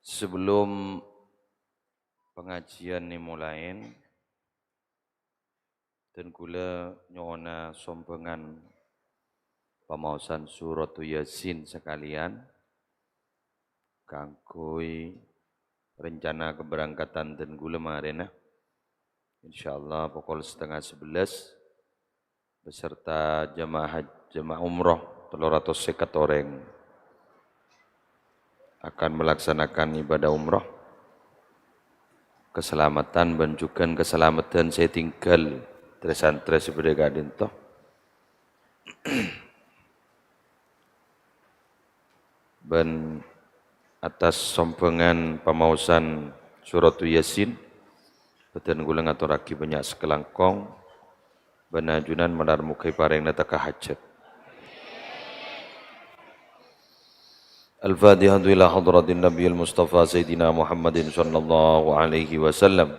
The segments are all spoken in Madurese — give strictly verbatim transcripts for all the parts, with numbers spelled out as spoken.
Sebelum pangajiân èmolaè, dân kaulâ nyo'ona sombhângan pamaosan Suratu Yasin sakalèyan kaangghuy rencana keberangkatan dân kaulâ marèna. Insyaallah pokol setengah sebelas beserta jamaah haj-, jamaah umroh tello ratos sèket orèng akan melaksanakan ibadah umroh. Keselamatan bân jhughân keselamatan sè tinggal trè-santrè sè bâdâ è ka'dinto. Bân atas sombhângan pamaosan Suratu Yasin, bâdân kaulâ ngatorraghi bânnya' sakalangkong, bân ajunan malar moghâ èparèngana tekka hajhât. Al-Fatihatu ila hadratin Nabiyil Mustafa Sayyidina Muhammadin sallallahu alaihi wasallam,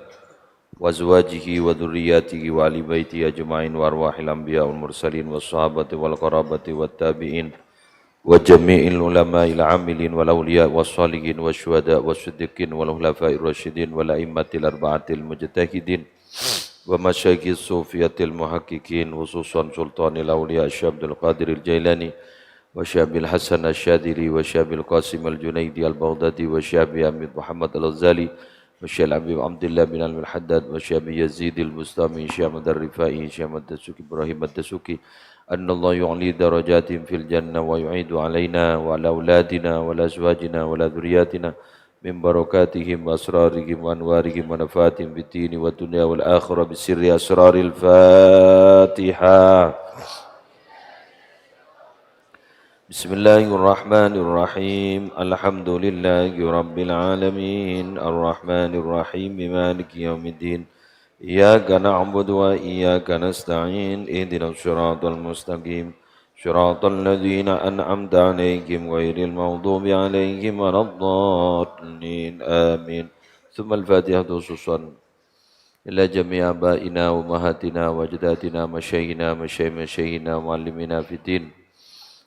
wa azwajihi wa dzurriyyatihi wa ahli baitihi ajma'in wa arwahil anbiya wal mursalin was sahabati wal qarabati wat tabi'in wa jami'il ulama'il amilin wal auliya was shalihin was syuhada was siddiqin wal khulafa'ir rasyidin wal a'immatil arba'atil mujtahidin wa masyayikhis sufiyatil muhaqqiqin, khususan Sultanil Auliya Syekh Abdul Qadiril Jailani wa Syekh Abil Hasan Asy-Syadzili wa Syekh Abil Qasim Al-Junaidi Al-Baghdadi wa Syekh Abi Hamid Muhammad Al-Ghazali wa Syekh Al-Habib Abdullah bin Al-Haddad wa Syekh Abi Yazid Al-Bustami, Syekh Ahmad Ar-Rifai, Syekh Ahmad Dasuki Ibrahim Ad-Dasuki, annallaha yu'li darajatihim fil jannah wa yu'idu alaina wa ala auladina wa ala azwajina wa ala dzurriyyatina min barakatihim wa asrarihim wa anwarihim wa nafahatihim fid dini wad dunya wal akhirah bi sirri asraril Fatihah. Bismillahirrahmanirrahim. Alhamdulillahi rabbil alamin. Arrahmanirrahim. Maliki yaumiddin. Iyyaka na'budu wa iyyaka nasta'in. Ihdinas siratal mustaqim. Siratal ladzina an'amta 'alaihim ghairil maghdubi 'alaihim waladdallin. Amin. Tsummal Fatihah khususan ila jami'i abaina wa ummahatina wa ajdathina, masyayikhina, masyayikh masyayikhina, wa mu'allimina fid din.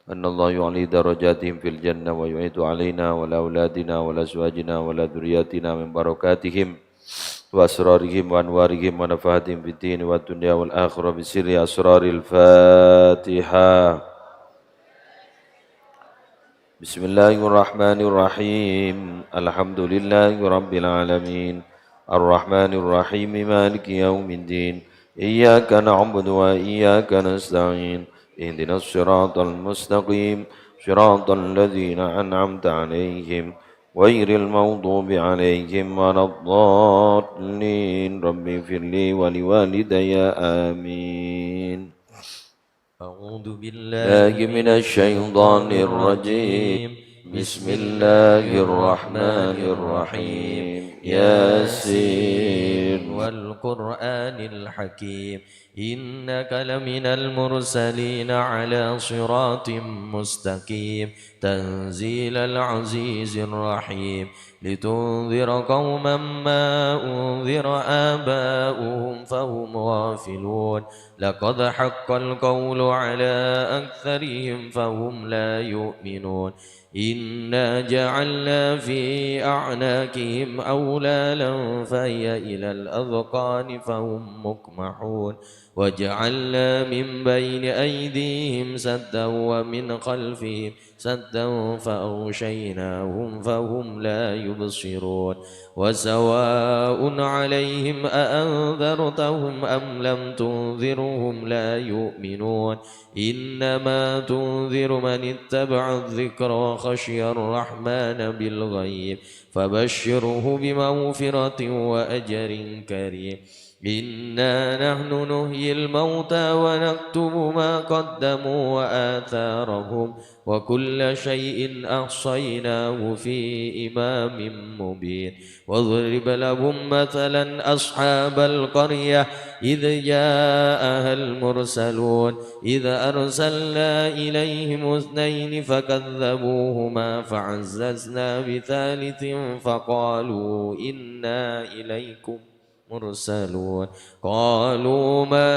Annallaha yu'li darajatihim fil jannah wa yu'idu 'alaina wa 'ala auladina wa 'ala azwajina wa 'ala dzurriyyatina min barakatihim wa asrarihim wa anwarihim wa nafahatihim fid dini wad dunya wal akhirah bi sirri asraril Fatihah. Bismillahirrahmanirrahim. Alhamdulillahi rabbil alamin. Arrahmanirrahim. Maliki yaumiddin. Iyyaka na'budu wa iyyaka nasta'in. Ihdinas siratal mustaqim. Siratal ladzina an'amta 'alaihim ghairil maghdubi 'alaihim waladdallin. Rabbighfirli wa liwalidayya. Amin. أعوذ بالله من الشيطان الرجيم. بسم الله الرحمن الرحيم. ياسين. والقرآن الحكيم. إنك لمن المرسلين على صراط مستقيم. تنزيل العزيز الرحيم. لتنذر قوما ما أنذر آباؤهم فهم غافلون. لقد حق القول على أكثرهم فهم لا يؤمنون. إنا جعلنا في أعناقهم أغلالا فهي إلى الأذقان فهم مقمحون. وجعلنا من بين أيديهم سدا ومن خلفهم سدا فأغشيناهم فهم لا يبصرون. وسواء عليهم أأنذرتهم أم لم تنذرهم لا يؤمنون. إنما تنذر من اتبع الذكر وخشي الرحمن بالغيب فبشره بمغفرة وأجر كريم. إنا نحن نحيي الموتى ونكتب ما قدموا وآثارهم وكل شيء أحصيناه في إمام مبين. واضرب لهم مثلا أصحاب القرية إذ جاءها المرسلون إذ أرسلنا إليهم اثنين فكذبوهما فعززنا بثالث فقالوا إنا إليكم المرسلون. قالوا ما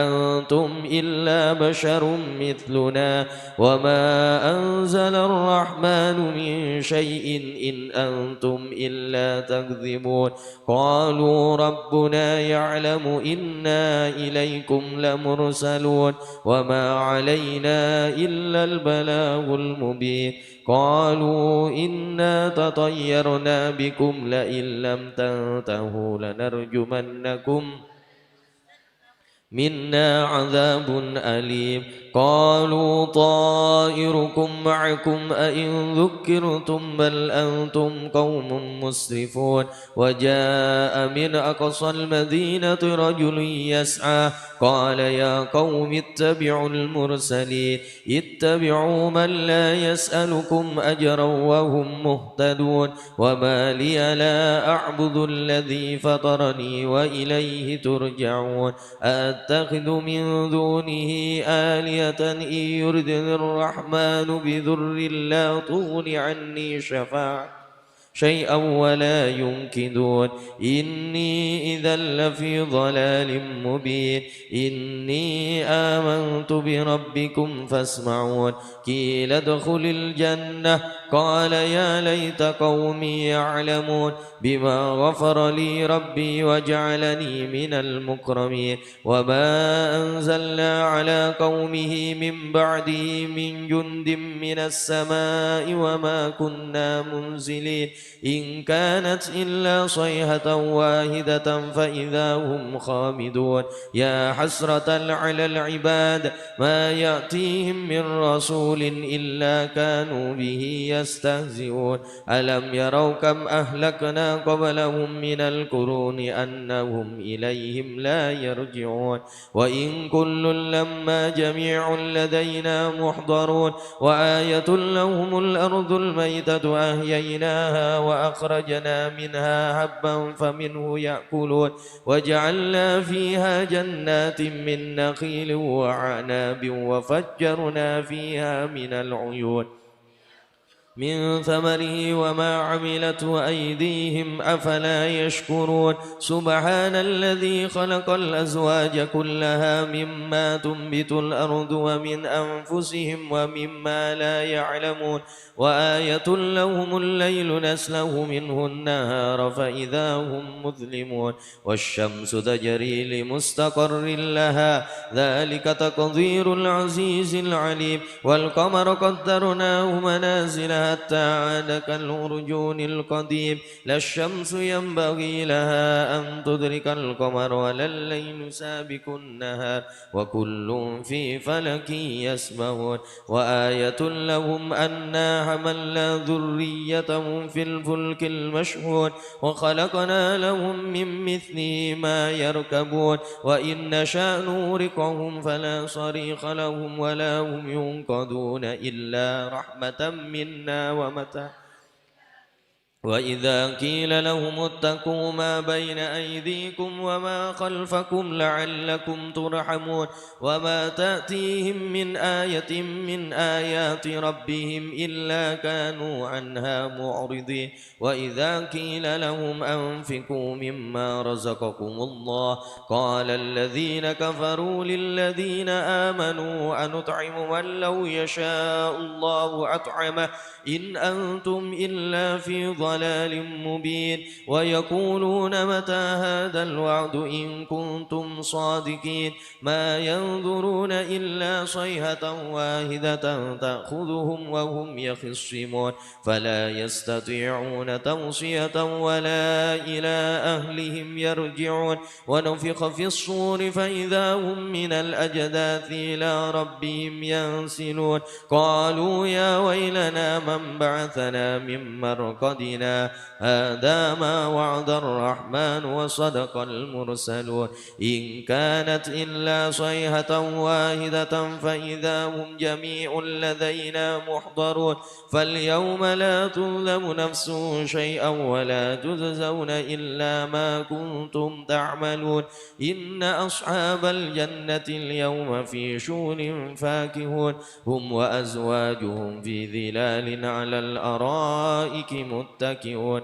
أنتم إلا بشر مثلنا وما أنزل الرحمن من شيء إن أنتم إلا تكذبون. قالوا ربنا يعلم إنا إليكم لمرسلون وما علينا إلا البلاغ المبين. قالوا إنا تطيرنا بكم لئن لم تنتهوا لنرجمنكم منا عذاب أليم. قالوا طائركم معكم أئن ذكرتم بل أنتم قوم مسرفون. وجاء من أقصى المدينة رجل يسعى قال يا قوم اتبعوا المرسلين. اتبعوا من لا يسألكم أجرا وهم مهتدون. وما لي لا أعبد الذي فطرني وإليه ترجعون. أأتخذ من دونه آلهة إن يردن الرحمن بضر لا تغن عني شفاعة شيئا ولا ينقذون. إني إذا لفي ضلال مبين. إني آمنت بربكم فاسمعون. قيل ادخل الجنة. قال يا ليت قومي يعلمون. بما غفر لي ربي وجعلني من المكرمين. وما أنزلنا على قومه من بعده من جند من السماء وما كنا منزلين. إن كانت إلا صيحة واحدة فإذا هم خامدون. يا حسرة على العباد ما يأتيهم من رسول إلا كانوا به يستهزئون. ألم يروا كم أهلكنا قبلهم من القرون أنهم إليهم لا يرجعون. وإن كل لما جميع لدينا محضرون. وآية لهم الأرض الميتة أحييناها وأخرجنا منها حبا فمنه يأكلون. وجعلنا فيها جنات من نخيل وأعناب وفجرنا فيها من العيون من ثمره وما عملته أيديهم أفلا يشكرون. سبحان الذي خلق الأزواج كلها مما تنبت الأرض ومن أنفسهم ومما لا يعلمون. وآية لهم الليل نسلخ منه النهار فإذا هم مظلمون. والشمس تجري لمستقر لها ذلك تقدير العزيز العليم. والقمر قدرناه منازل حتى عاد كالعرجون القديم. لا الشمس ينبغي لها أن تدرك القمر ولا الليل سابق النهار وكل في فلك يسبحون. وآية لهم أنا حملنا ذريتهم في الفلك المشحون وخلقنا لهم من مثله ما يركبون وإن نشأ نغرقهم فلا صريخ لهم ولا هم ينقذون إلا رحمة منا ومتاعا وإذا قيل لهم اتقوا ما بين أيديكم وما خلفكم لعلكم ترحمون. وما تأتيهم من آية من آيات ربهم إلا كانوا عنها معرضين. وإذا قيل لهم أنفقوا مما رزقكم الله قال الذين كفروا للذين آمنوا أنطعم من لو يشاء الله أطعمه إن أنتم إلا في ضلال مبين. ويقولون متى هذا الوعد إن كنتم صادقين. ما ينظرون إلا صيحة واحدة تأخذهم وهم يخصمون. فلا يستطيعون توصية ولا إلى أهلهم يرجعون. ونفخ في الصور فإذا هم من الأجداث إلى ربهم ينسلون. قالوا يا ويلنا من بعثنا من مرقدنا هذا ما وعد الرحمن وصدق المرسلون. إن كانت إلا صيحة واحدة فإذا هم جميع لدينا محضرون. فاليوم لا تظلم نفس شيئا ولا تجزون إلا ما كنتم تعملون. إن أصحاب الجنة اليوم في شغل فاكهون. هم وأزواجهم في ظلال على الأرائك متكئون.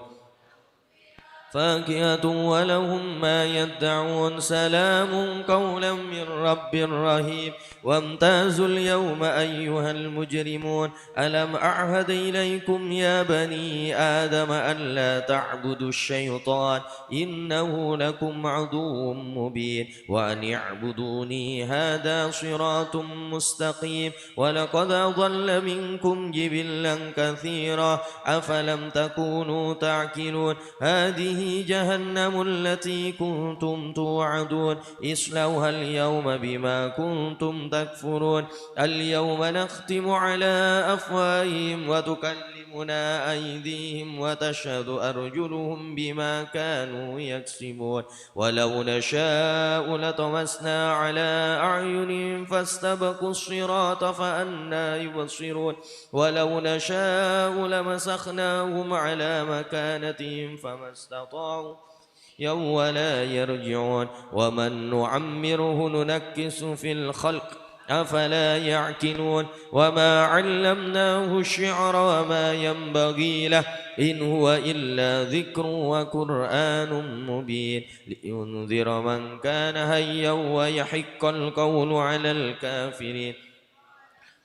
فاكهة ولهم ما يدعون. سلام قولا من رب رحيم. وامتازوا اليوم أيها المجرمون. ألم أعهد إليكم يا بني آدم أن لا تعبدوا الشيطان إنه لكم عدو مبين. وأن اعبدوني هذا صراط مستقيم. ولقد أضل منكم جبلا كثيرا أفلم تكونوا تعقلون. هذه جهنم التي كنتم توعدون اصلوها اليوم بما كنتم تكفرون. اليوم نختم على أفواههم وتكلمنا أيديهم وتشهد أرجلهم بما كانوا يكسبون. ولو نشاء لطمسنا على أعينهم فاستبقوا الصراط فأنى يبصرون. ولو نشاء لمسخناهم على مكانتهم فما استطاعوا ولا يرجعون. ومن نعمره ننكسه في الخلق أفلا يعقلون. وما علمناه الشعر وما ينبغي له إن هو إلا ذكر وقرآن مبين. لينذر من كان حيا ويحق القول على الكافرين.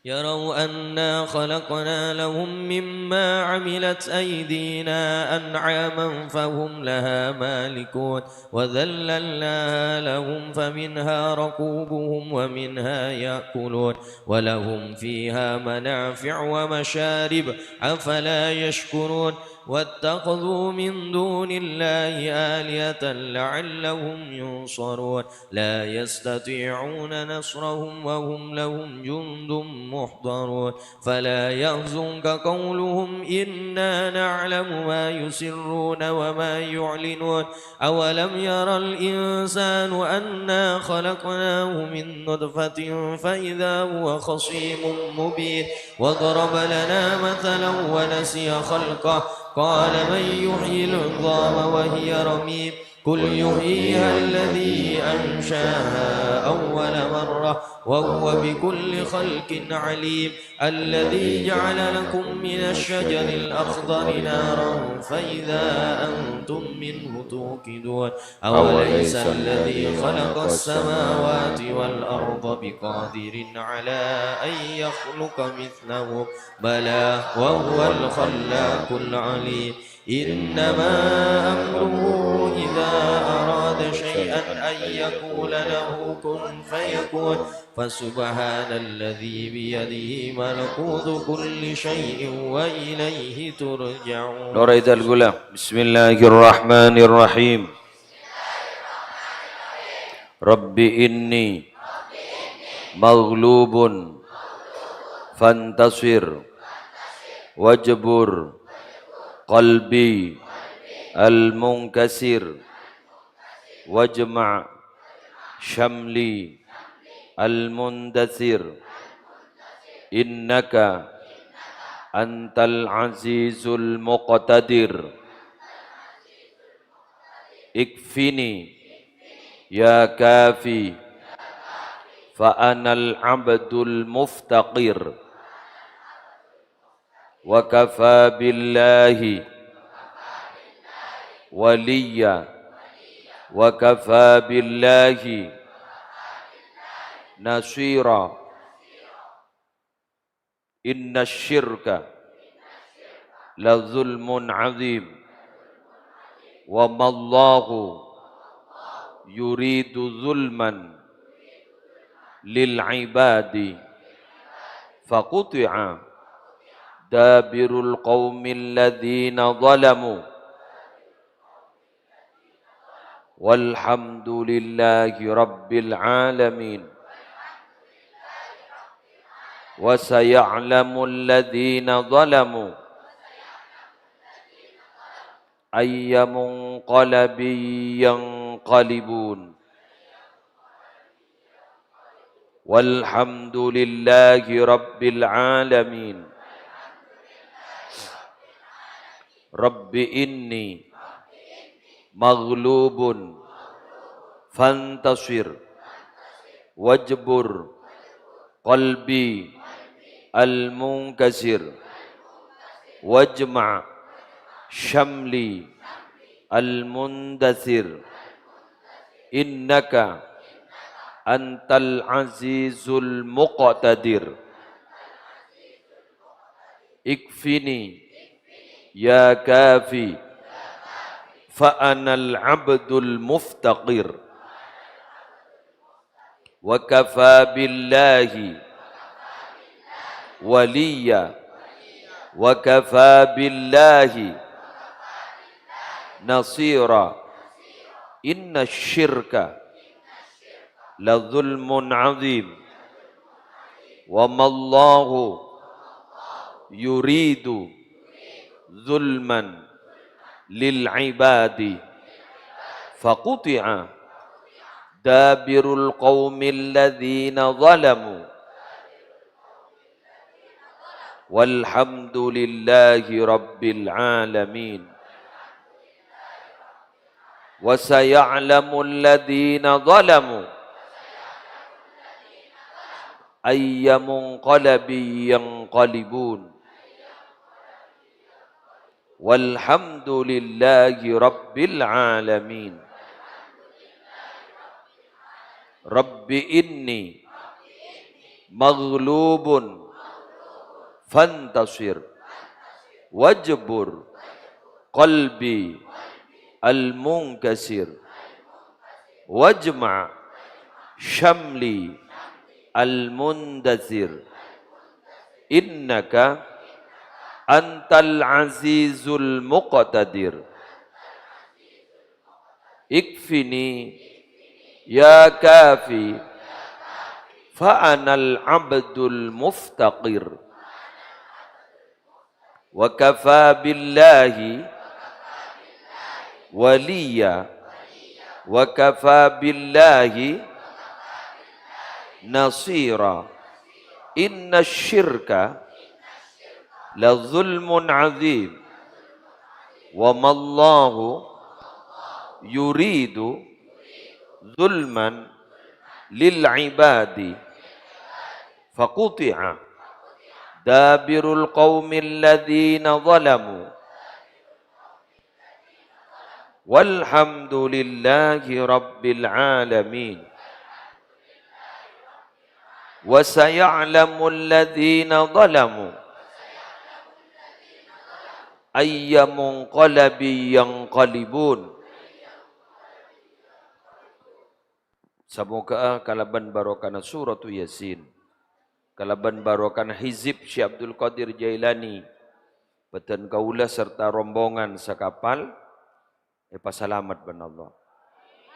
يروا أنا خلقنا لهم مما عملت أيدينا أنعاما فهم لها مالكون. وذللناها لهم فمنها ركوبهم ومنها يأكلون. ولهم فيها منافع ومشارب. أفلا يشكرون. واتخذوا من دون الله آلهة لعلهم ينصرون. لا يستطيعون نصرهم وهم لهم جند محضرون. فلا يحزنك قولهم إنا نعلم ما يسرون وما يعلنون. أولم ير الإنسان أنا خلقناه من نطفة فإذا هو خصيم مبين. وضرب لنا مثلا ونسي خلقه قال من يحيي العظام وهي رميم. قل يحييها الذي أنشأها أول مرة وهو بكل خلق عليم. الذي جعل لكم من الشجر الأخضر نارا فإذا أنتم منه توقدون. أوليس الذي خلق السماوات والأرض بقادر على أن يخلق مثلهم؟ بلى وهو الخلاق العليم. إنما أمره إذا أراد شيئا أن يقول له كن فيكون. فسبحان الذي بيده ملكوت كل شيء وإليه ترجعون. Nora idal gula. Bismillahirrahmanirrahim. Rabbi inni maghlubun fantasir wajbur qalbi al-munkasir wajma' syamli al-muntasir innaka antal azizul muqtadir. Ikfini ya kafi fa anal abdul muftaqir. Wa kafa billahi waliyya. Wa kafa billahi nasira. Inna syirka la zulmun azim. Wa mallahu yuridu zulman lil ibadi. Faquti'a dabirul qaumil ladzina zalamu. Walhamdulillahi rabbil alamin. Wa saya'lamul ladzina zalamu ayya munqalabin yanqalibun. Walhamdulillahi rabbil alamin. Rabbi inni maghlubun fantasir wajbur qalbi al-munkasir wajma' syamli المنتصر. إنك أنت العزيز المقتدر. اكفني يا كافي، فأنا العبد المفتقر. وكفى بالله وليا، وكفى بالله نصيرا. إن الشرك لظلم عظيم، وما الله يريد ظلما للعباد، فقطع دابر القوم الذين ظلموا، والحمد لله رب العالمين. وسيعلم الذين ظلموا أي منقلب ينقلبون. والحمد لله رب العالمين. رب إني مغلوب فانتصر، واجبر قلبي المنكسر، واجمع شملي المندثر. إنك أنت العزيز المقتدر. اكفني يا كافي، فأنا العبد المفتقر. وكفى بالله وليا، وكفى بالله نصيرا. إن الشرك لظلم عظيم، وما الله يريد ظلما للعباد، فقطع دابر القوم الذين ظلموا، والحمد لله رب العالمين. وسيعلم الذين ظلموا أي منقلب ينقلبون. Samoghâ'â kalabân barokana Suratu Yasin, kalabân barokana hizib Syekh Abdul Qadir Jailani, bhâdhân kaulâ sarta rombongan sakapal èpasalamet bân Allah,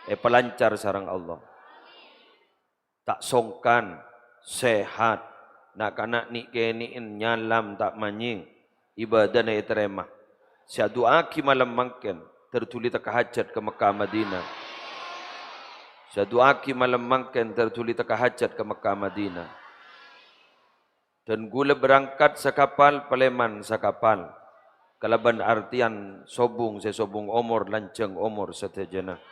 èpalancar sareng Allah. Ta' songkan, sehat, na'-kana' nè'-kènè'en nyalam ta' manyèng, ibadana ètarèma. Sè adu'aaghi malem mangkèn, ter dhuli tekka hajat ka Mekkah Madinah. Sè adu'aaghi malem mangkèn, ter dhuli tekka hajat ka Mekkah Madinah. Dan ghulâ berangkat sakapal, palèman sakapal, kalabân artèyan sobung sè sobung omor, lanjhâng omor sadhâjâna.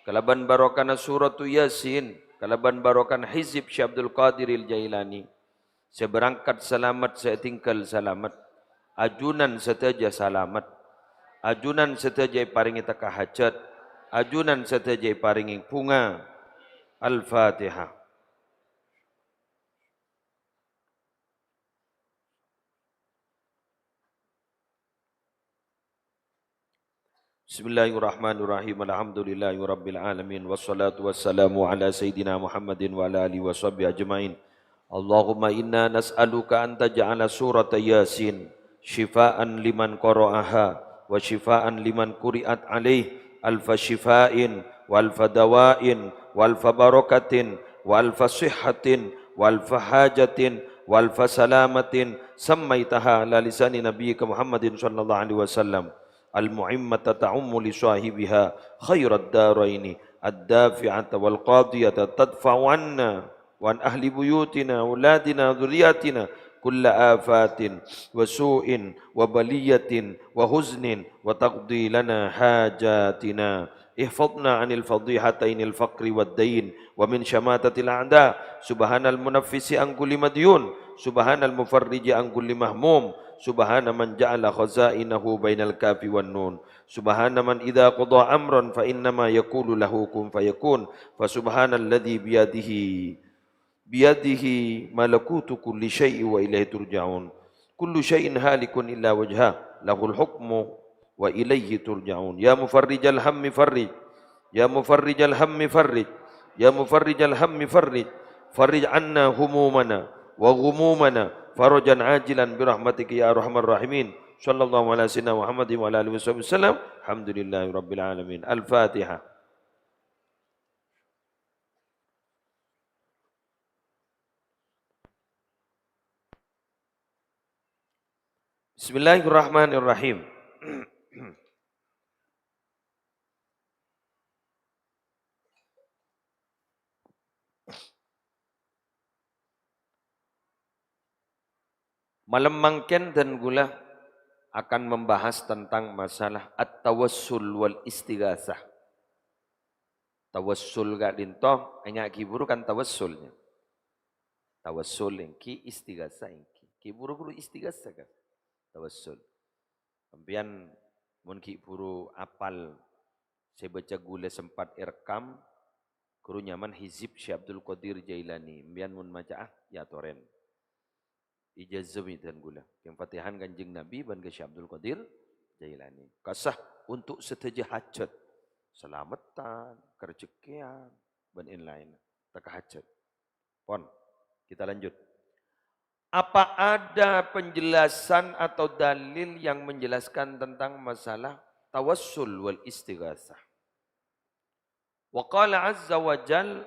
Kalabân barokana Suratu Yasin, kalabân barokana hizib Syekh Abdul Qadiril Jailani, sè berangkat salamet, sè ètinggal salamet, ajunan sadhâjâ salamet, ajunan sadhâjâ èparèngè tekka hajat, ajunan sadhâjâ èparèngè bhunga. Al-Fatihah. Bismillahirrahmanirrahim. Alhamdulillahirabbil alamin. Wassalatu wassalamu ala sayyidina Muhammadin wa ala alihi wa sahbihi ajmain. Allahumma inna nas'aluka an taj'ala surata Yasin syifaan liman qara'aha wa syifaan liman quri'at alaih, alfa syifa'in wa alfa dawa'in wa alfa barakatin wa alfa sihhatin wa alfa hajatin wa alfa salamatin sammaitaha ala lisani nabiyyika Muhammadin sallallahu alaihi wasallam. Al-mu'immata ta'ummu li sahibiha khairat daraini, ad-dafi'ata wal qadiyata tadfa'u anna wa an ahli buyutina, auladina, dzurriyyatina, kulla afatin, wa su'in, wa baliyatin, wa huznin, wa taqdi lana hajatina. Ihfadna anil fadihatainil faqri wad dain, wa min syamatatil a'da. Subhanal munaffisi an kulli madyun, subhanal mufarriji an kulli mahmum, Subhana man ja'ala khazainahu bainal kafi wan nun. Subhana man idza qada amran fa innama yaqulu lahu kun fayakun. Fa subhanalladzi biyadihi, biyadihi malakutu kulli syai'in wa ilaihi turja'un. Kullu syai'in halikun illa wajhah, lahul hukmu wa ilaihi turja'un. Ya mufarrijal hammi farrij. Ya mufarrijal hammi farrij. Ya mufarrijal hammi farrij. Farrij anna humumana wa ghumumana farajan ajilan bi rahmatika ya arhamar rahimin. Sallallahu ala sayyidina Muhammadin wa ala alihi washabihi wasallam. Alhamdulillahi rabbil alamin. Al-Fatihah. Bismillahirrahmanirrahim. Malem mangkèn dân ghulâ akan membahas tentang masalah at-tawassul wal istighasah. Tawassul ka'dinto, enga' ghi' buru kan tawassul, ya. Tawassul ènggi, istighasah ènggi. Ghi' buru-buru istighasah kan? Tawassul. Sampèyan mon ghi' buru apal, sè bâca ghulâ sempat èrekkam, ghuru nyamana Hizib Syekh Abdul Qadir Jailani. Sampèyan mon maca'a, ya torè. Ijazah mè' dân ghulâ. Kèng Fatihan Kanjeng Nabi bân ka Syekh Abdul Qadir Jailani. Kassa untuk sadhâjâ hajat. Salameddhân, karejhekkèyan, bân èn-laènna. Teka hajat. Pon, kita lanjut. Apa ada penjelasan atau dalil yang menjelaskan tentang masalah tawassul wal istighasah? Wa qala azza wa jal,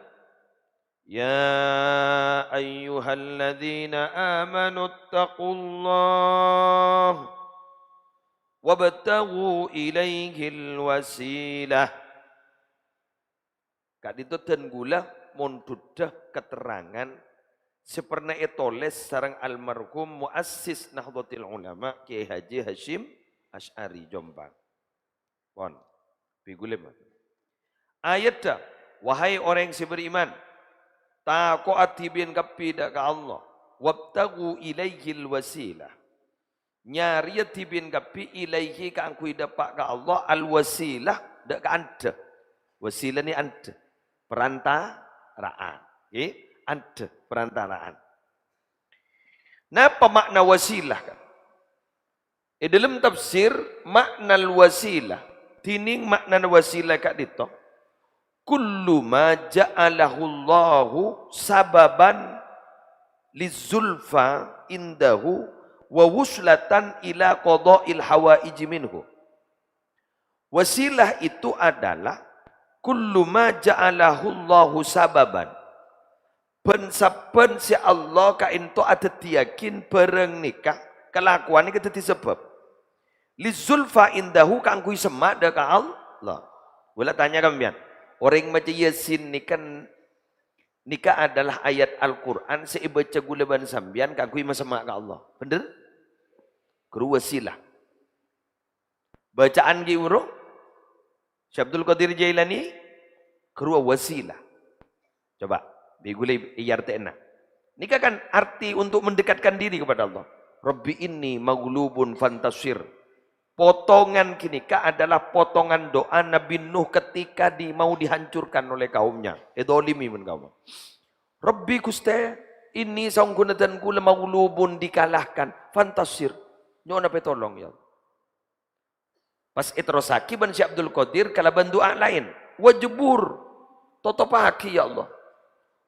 "Ya ayyuhalladzina amanu ittaqullah wabtaghu ilaihil wasilah." Ka'dinto dân ghulâ mon dhudhâ keterangan sè pernah ètolès sareng almarhum muassis Nahdlatul Ulama, Kiai Haji Hasyim Asy'ari Jombang. Pon, bi' ghulâ, man. Ayaddhâ, wahai orèng sè beriman, tako'aghi dhibi'en kabbhi dâ' ka Allah, wabtaghu ilaihil wasilah. Nyarèya dhibi'en kabbhi ilaihi kaangghuy dâpa' ka Allah, al-wasilah, dâ' ka andhâ. Wasilah nè andhâ. Perantaraan. Ngghi, andhâ, perantaraan. Napa ma'na wasilah, kan? È dâlem tafsir, ma'nal wasilah. Dhinèng ma'nana wasilah ka'dinto. Kullu ma ja'alahu Allahu sababan lizzulfa indahu wa wuslatan ila qada'il hawaiji minhu. Wasilah itu adalah kullu ma ja'alahu Allahu sababan. Bân-sabbhân sè Allah ka'dinto adhâddhiyâghi bârâng nèka, kalakowan nèka dhâddhi sabâb. Lizzulfa indahu, kaangghuy semma' dâ' ka Allah. Ghulâ tanya ka sampèyan, orèng maca Yasin nèka, nèka adalah ayat Al-Qur'an sè èbâca ghulâ bân sampèyan kaangghuy masemma' ka Allah. Bhender? Ghuru wasilah. Bacaan ghi' buru? Syekh Abdul Qadir Jailani, ghuru wasilah. Coba, bi' ghulâ èartèna. Nèka kan arti untuk mendekatkan diri kepada Allah. "Rabbi inni maghlubun fantasir." Potongan ghânèka adalah potongan doa Nabi Nuh ketika di-, mau dihancurkan oleh kaumnya. Èdolimi bân kaum. "Rabbi Ghustè, inni saongghuna dân ghulâ maghlubun dikalahkan, fantasir." Nyo'ona pètolong, ya Allah. Pas èterrossaghi bân Syekh Abdul Qadir kalabân du'a laèn. "Wajbur, totopaghi, ya Allah.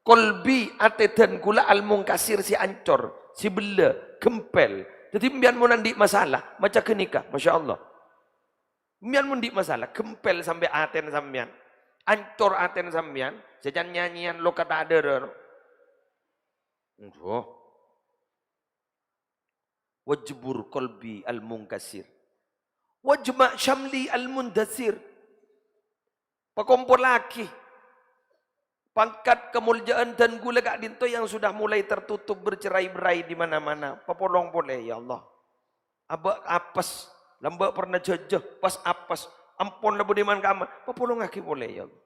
Qalbi, atè dân ghulâ al-munkasir sè ancor, sè bellâ, ghempèl." Dhâddhi, sampèyan mon andi' masalah, maca ghânèka, Masya Allah. Sampèyan mon andi' masalah, ghempèl sampè' atèna sampèyan. Ancor atèna sampèyan, sè can-, nyanyian loka ta' dârâ. Aduh. "Wajbur qalbi al-munkasir. Wajma' syamli al-mundasir." Pakompollaghi pangkat kamoljâ'ân dân ghulâ ka'dinto yang sudah mulai tertutup bercerai-berai di mana-mana. Papolong polè, ya Allah. Abâ' apes, lambâ' pernah jhâjhâ, pas apes. Ampon la budi man-kaman, papolongaghi polè, ya Allah.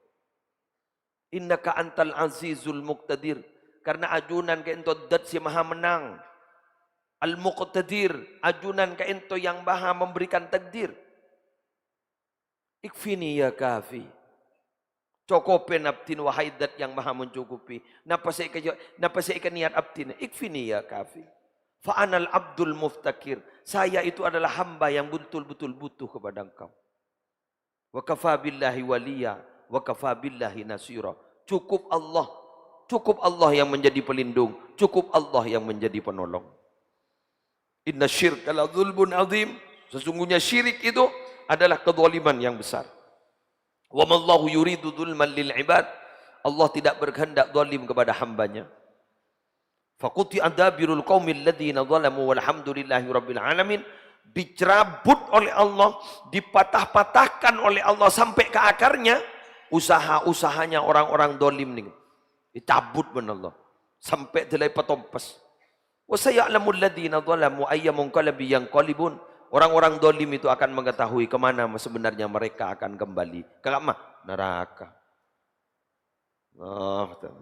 "Innaka antal azizul muqtadir." Karna ajunan ka'dinto Dzat sè maha mennang. Al-Muqtadir, ajunan ka'ento yang maha memberikan takdir. Ikfini ya kafi. Cokobhi abdina, wahai Dzat yang Maha Mencukupi. Napa sè èka-, napa sè èkaniyat abdina? Ikfini ya kafi. Fa anal abdul muftaqir. Saya itu adalah hamba yang betul-betul butuh kepada Engkau. Wa kafa billahi waliya, wa kafa billahi nasira. Cukup Allah. Cukup Allah yang menjadi pelindung. Cukup Allah yang menjadi penolong. Inna syirka la zulmun azim. Sesungguhnya syirik itu adalah kezaliman yang besar. Wa mallahu yuridu zulman lil ibad. Allah tidak berkehendak zalim kepada hambanya. Faquti'a dabirul qaumil ladzina zalamu walhamdulillahi rabbil alamin. Dicabut oleh Allah, dipatah-patahkan oleh Allah sampai ke akarnya usaha-usahanya orang-orang zalim nèng. Dicabut bân Allah. Sampai dâlai patompes. "Wa saya'lamul ladzina zalamu ayya munqalabin yanqalibun." Orang-orang zalim itu akan mengetahui ke mana sebenarnya mereka akan kembali. Ka kamma? Neraka. Oh, betul.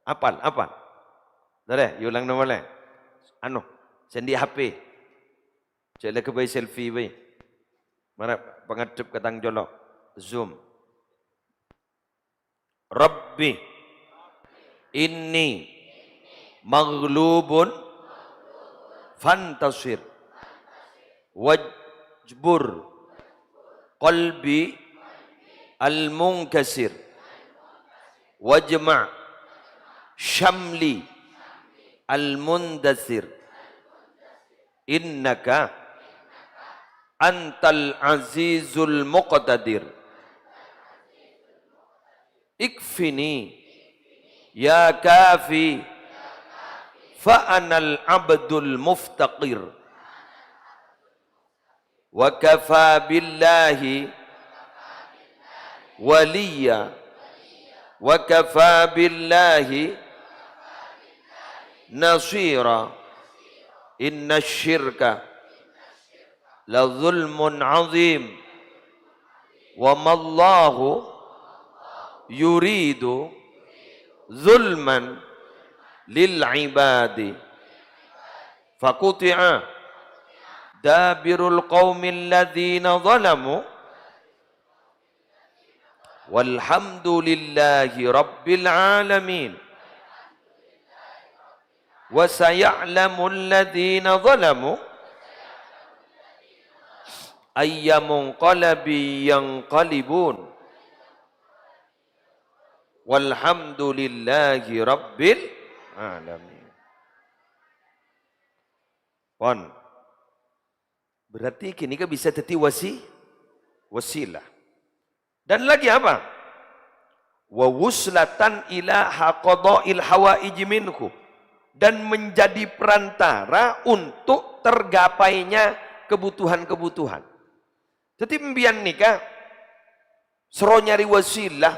Apal, apal. Dâlè, èolangana malè. Anu, sè andi' H P. Jhâ' la ghâbây selfie bhâi. Mara pangaddhep ka tang colo'. Zoom. Rabbi inni maghlubun fantasir. Wajbur qalbi al-munkasir. Wajma' syamli al-mundasir. Innaka antal azizul muqtadir. Ikfini ya kafi, fa anal abdul muftaqir. Wa kafa billahi waliya, wa kafa billahi nasira. Inna syirka la zulmun azim. Wa mallahu yuridu zulman lil ibadi. Faquti'a dabirul qaumil ladzina zalamu. Walhamdulillahi rabbil alamin. Wa saya'lamul ladzina zalamu ayya munqalabin yanqalibun. Walhamdulillahi rabbil alamin. Pon. Berarti ghânèka bisa dhâddhi wasi-, wasilah. Dan lagi apa? Wa wuslatan ila haqadha'il hawaiji minhu. Dan menjadi perantara untuk tergapainya kebutuhan-kebutuhan. Dhâddhi, empiyan nèka soro nyarè wasilah,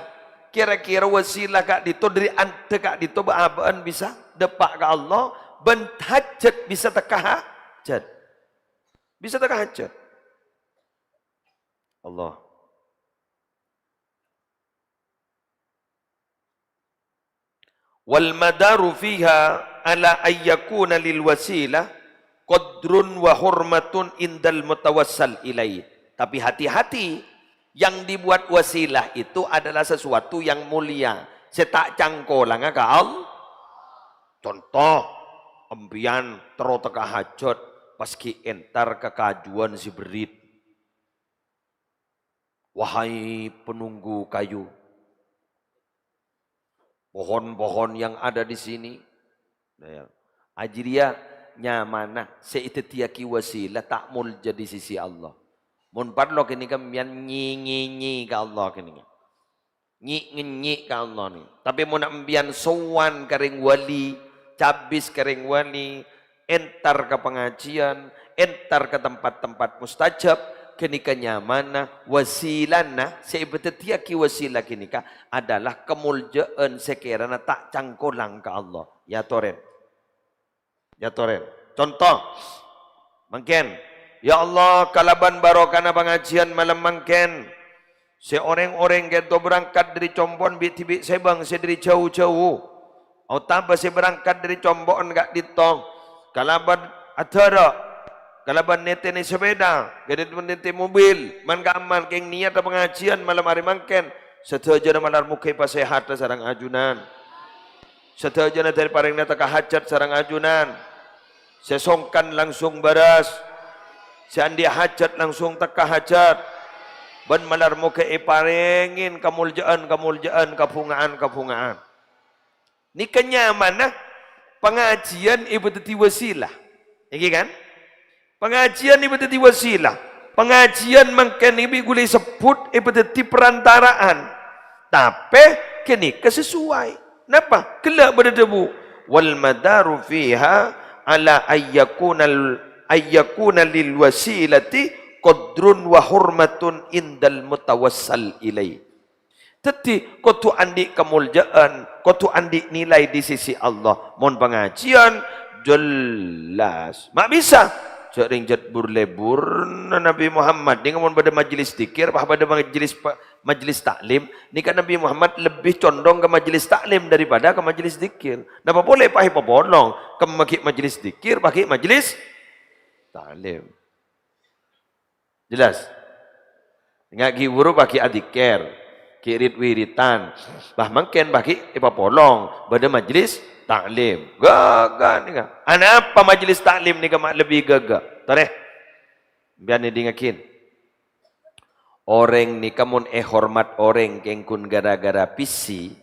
kèra-kèra wasilah ka'dinto, dâri andhâ ka'dinto bâ'-abâ'ân bisa dâpa' ka Allah, bân hajat bisa tekka hajat. Bisa tekka hajat. Allah. Wal madaru fiha ala ayyakuna lil wasilah qadrun wa hurmatun indal mutawassal ilaih. Tapi hati-hati, yang dibuat wasilah itu adalah sesuatu yang mulia, sè ta' cangkolanga ka Allah. Conto, empiyan terro tekka hajat, pas ghi' entar ka kajuwân sè berrit. Wahai penunggu kayu, pohon-pohon yang ada di sini, nah, ya, ajâriyâ nyamana sè èdhâddhiyâghi wasilah ta' molja di sisi Allah. Mon parlo kènèka empiyan nyi-, nyi-, nyi ka Allah kènèka. Nyi'-ngennyi' ka Allah nèka. Tapè mon empiyan sowan ka rèng wali, cabis ka rèng wali, entar ka pangajiân, entar ka tempat-tempat mustajab, ghânèka nyamana, wasilana, sè èbâdhâddhiyâghi wasilah ghânèka adalah kamoljâ'ân sè kèrana ta' cangkolang ka Allah. Ya, torè. Ya, torè. Conto, mangkèn, "Ya Allah, kalabân barokana pangajiân malem mangkèn, sè orèng-orèng kènto berangkat dâri compo'na bi'-dhibi' sèbâng sè dâri jhâu-jhâu, otabâ sè berangkat dâri compo'na ka'dinto, kalabân adârâ', kalabân nètènè sapèda, kalabân nètè mobil, man-kamman kèng niyatta pangajiyân malem arè mangkèn, sadhâjâna malar mogâ èpasèhata sareng ajunan. Sadhâjâna dâri parèngna tekka hajhât sareng ajunan. Sè songkan langsung bârâs. Sè andi' hajhât langsung tekka hajhât. Bân malar mogâ èparèngè kamoljâ'ân-kamoljâ'ân, kabhunga'an-kabhunga'an. Nèka nyamana pangajiyân èpadhâddhi wasilah. Èngghi kan? Pangajiyân èpadhâddhi wasilah. Pangajiyân mangkèn èbi ghulâ èsebbhut èpadhâddhi perantaraan. Tapè ghânèka sesuai. Napa? Ghellâ' bâdâ dhâbu, "Wal madaru fiha ala ayyakunal, ayyakuna lil wasilati qadrun wa hurmatun indal mutawassal ilaih." Dhâddhi, kodhu andi' kamoljâ'ân, kodhu andi' nilai di sisi Allah. Mon pangajiyân, jelas. Ma' bisa. Jhâ' rèng jhât bur-lèburna Nabi Muhammad. Nèng mon bâdâ majelis dzikir, pas bâdâ majelis pa-, majelis taklim, nèka Nabi Muhammad lebbi condong ka majelis taklim daripada ka majelis dzikir. Napa polè pas èpapolong? Kemma ghi' majelis dzikir, pas ghi' majelis taklim. Jelas? Enga' ghi' buru pas ghi' adzikir, ghi' rit-wiritan. Bah mangkèn pas ghi' èpapolong, bâdâ majelis taklim. Ghâghâ nèka. Anapa majelis taklim nèka ma' lebbi ghâghâ? Torè. Sampèyan èdingngaghi. Orèng nèka mon èhormat orèng kèng ghun ghârâ-ghârâ pèssè.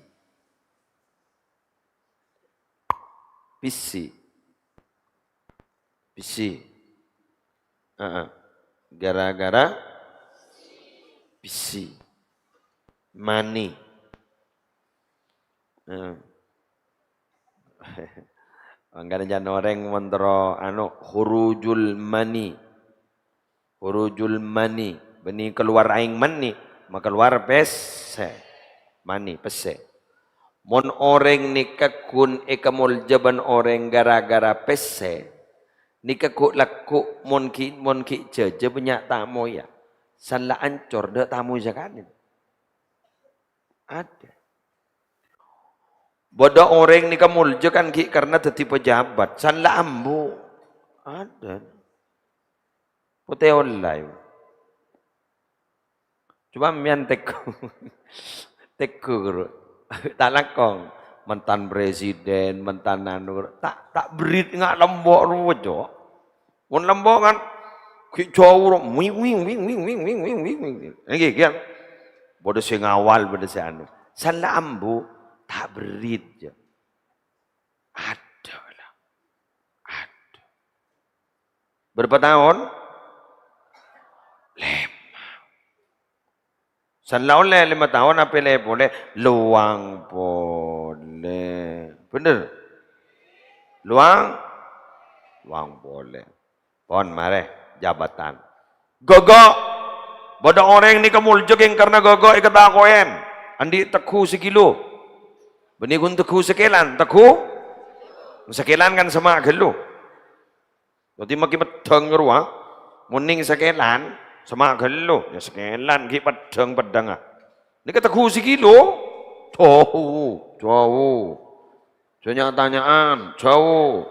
Pèssè. Pèssè. Heeh. Ghârâ-ghârâ pèssè. Mani. Heeh. Mangkana jhân orèng mon terro, anu, khurujul mani. Khurujul mani, bânnè kalowar aèng mani, makalowar pèssè. Mani, pèssè. Mon orèng nèka ghun èkamoljâ bân orèng ghârâ-ghârâ pèssè, nèka ghu'-lagghu' mon ghi', mon ghi' jhâjâ bânnya' tamoy, ya. San la ancor, tadâ' tamoy sakalè. Adâ'. Bâdâ orèng nèka moljâ kan ghi' karna dhâddhi pejabat, san la ambu. Adâ'. Potè ollè. Coba sampèyan tèngghu. Tèngghu, ghuru. Ta' langkong. Mantan presiden, mantan anu, ta', ta' berrit nga' lembo' rowa, Cok. Mon lembo' kan, ghi' jhâu rowa, wing, wing, wing. Ngghi, kan. Bâdâ sè ngawal, bâdâ sè anu. San la ambu, ta' berrit, Cok. Adâ' la. Adâ'. Berapa taon? Lèma. San la ollè lèma taon, apèlè polè, lowang polè. Bhender? Lowang? Lowang polè. Pon, marè, jabatan. Ghâghâ. Bâdâ orèng nèka moljâ kèng karna ghâghâ èkatako'è. Andi' tèngghu sakilo. Bânnè ghun tèngghu sakèlan, tèngghu sakèlan kan sèma' ghâllu. Dhâddhi maghi peddhâng rowa, mon nèng sakèlan, sèma' ghâllu, ya sakèlan ghi' peddhâng-peddhângnga. Nèka tèngghu sakilo, jhâu, jhâu. Sè nya'-tanya'an, jhâu.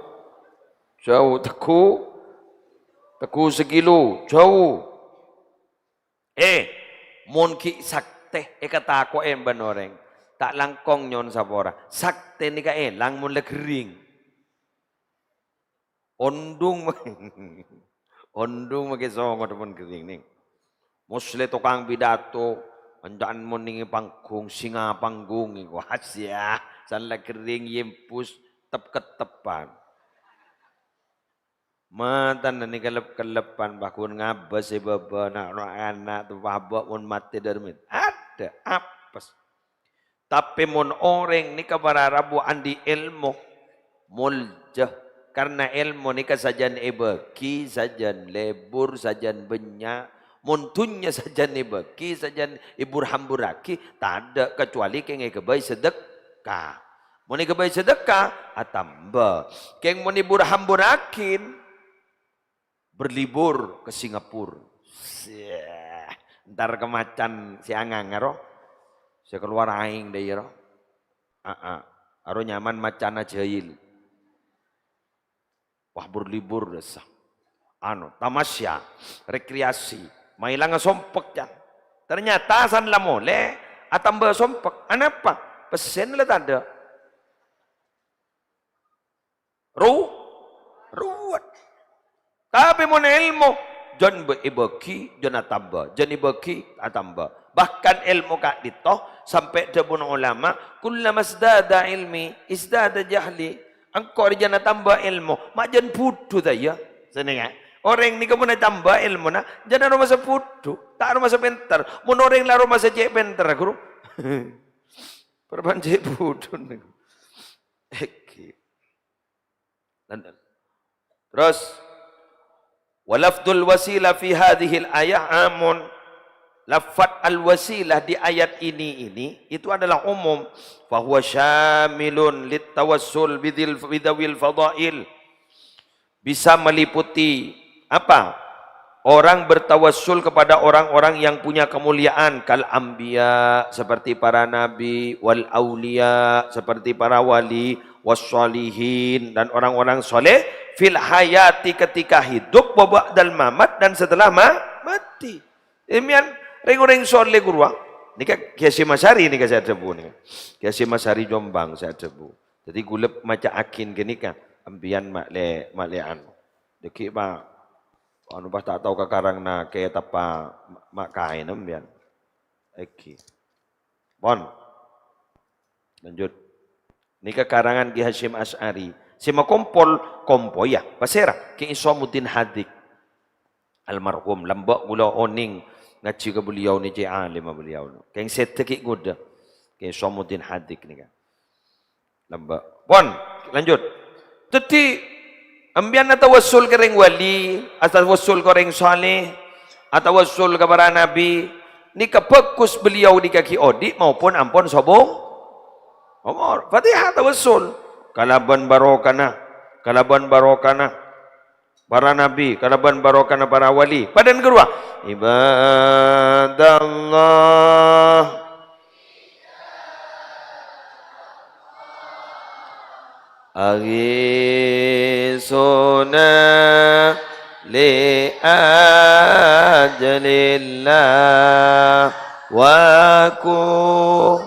Jhâu, tèngghu, tèngghu sakilo, jhâu. Eh, mon ghi' saktè èkatako'è bân orèng, ta' langkong nyo'on sapora. Saktè nèka èlang mon la ghering. Ondhung, ondhung maghi songo dhâbun ghering, nèng. Moslè tokang pidato, ènca'na mon nèng panggung, singa panggung, wah, sia, san la ghering yèmpus, tep-kettepan. Matana nèng kellep-kellepan, paggun ngabâs è bâbâna, ana'-ana' teppa' abâ' mon matè dârmen. Adâ', apes. Tapè mon orèng nèka para rabu andi' èlmo, moljâ. Karna èlmo nèka sajân èbâgi, sajân lebur, sajân bânnya'. Mon dhunnya sajân èbâgi, sajân èbur-hamburraghi, tadâ' kacuali kèng èghâbây sadhekka. Mon èghâbây sadhekka, atamba. Kèng mon èbur-hamburraghi, berlibur ke Singapura. Sèh, entar ka macan sè angang, aro. Sè kalowar aèng dâ' iyâ, ro. Aa, aro nyaman macanna jahil. Wah, bur-libur dessa. Anu, tamasya, rekreasi, maèlanga sompek, can. Ternyata san la molè atamba sompek. Anapa? Pèssèna la tadâ'. Ru-, ruwet. Tapè mon èlmo, jân bâ-, èbâgi, jân atamba, jân èbâgi, atamba. Bahkan èlmo ka'dinto sampè' dhâbuna ulama, "Kullama izdada ilmi, izdada jahli." Engko' rè jân atamba èlmo, ma' jân bhudhu ta' iyâ? Sanèka. Orèng nèka mon atamba èlmona, jân aromasa bhudhu, ta' aromasa pènter. Mon orèng la aromasa cè' pènter, ghuru. Parappa'na cè' bhudhu nèko. Èghi. Terros, "Wa lafdzul wasilah fi hadzihil ayah amun." Lafaz al-wasilah di ayat ini, ini, itu adalah umum. "Fahuwa syamilun lit tawassul bidzil, bidzawil fadhail." Bisa meliputi apa? Orang bertawassul kepada orang-orang yang punya kemuliaan, kal anbiya, seperti para nabi, wal auliya, seperti para wali, was sholihin, dan orang-orang soleh, fil hayati, ketika hidup, wa ba'dal mamat, dan setelah ma-, mati. Demikian, rèng-orèng soleh ghuru, ah. Nèka Kiai Hasyim Asy'ari nèka sè adhâbu nèka. Kiai Hasyim Asy'ari Jombang sè adhâbu. Dhâddhi ghulâ maca'aghin ghânèka, empèyan ma' lè-, ma' lè anu. Dhâggi' pa-, anu pas ta' tao kakarangna kètabbhâ ma', ma' kaèn empèyan. Èghi. Pon. Lanjut. Nèka karangan Ki Hasyim Asy'ari. Sè makompol, kompoyya. Pasèra? Ki Isomuddin Hadik. Almarhum. Lambâ' ghulâ onèng ngajhi ka beliau nèka cè' alimma beliau. Kèng sèdhâ ghi' ngodâ. Ki Isomuddin Hadik nèka. Lambâ'. Pon, lanjut. Dhâddhi, empèyan atawassul ka rèng wali, atawassul ka orèng saleh, atawassul ka para nabi, nèka bhâghus beliau nèka ghi' odi' maupun ampon sobung omor. Fatihah tawassul. Kalabân barokana, kalabân barokana para nabi, kalabân barokana para wali. Padâna ghâruwa. Ibadallah. Aghitsuna li ajlillah wa ku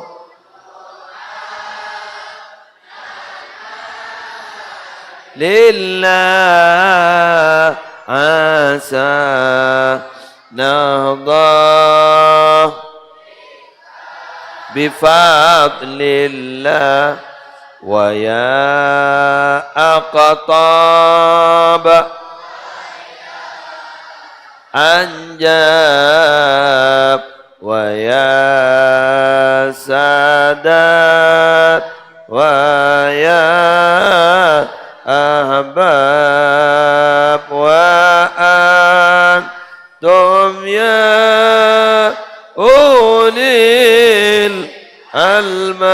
lillah asa nahdah bifadlillah wa ya aqtab anjab wa ya sadat wa ya ahbab wa antum ya ulil albab.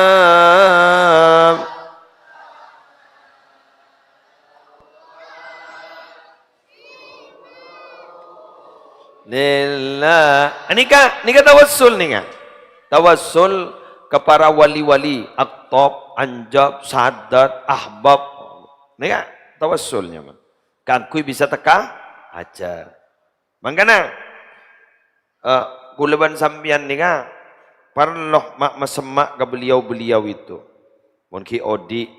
Lillah. Nèka, nèka tawassul nèka. Tawassul ka para wali-wali, aqtab, anjab, sadat, ahbab. Nèka tawassul nyamana. Kaangghuy bisa tekka hajat. Mangkana, eh, kaulâ bân sampèyan nèka parlo ma'-, masemma' ka beliau-beliau itu. Mon ghi' odi',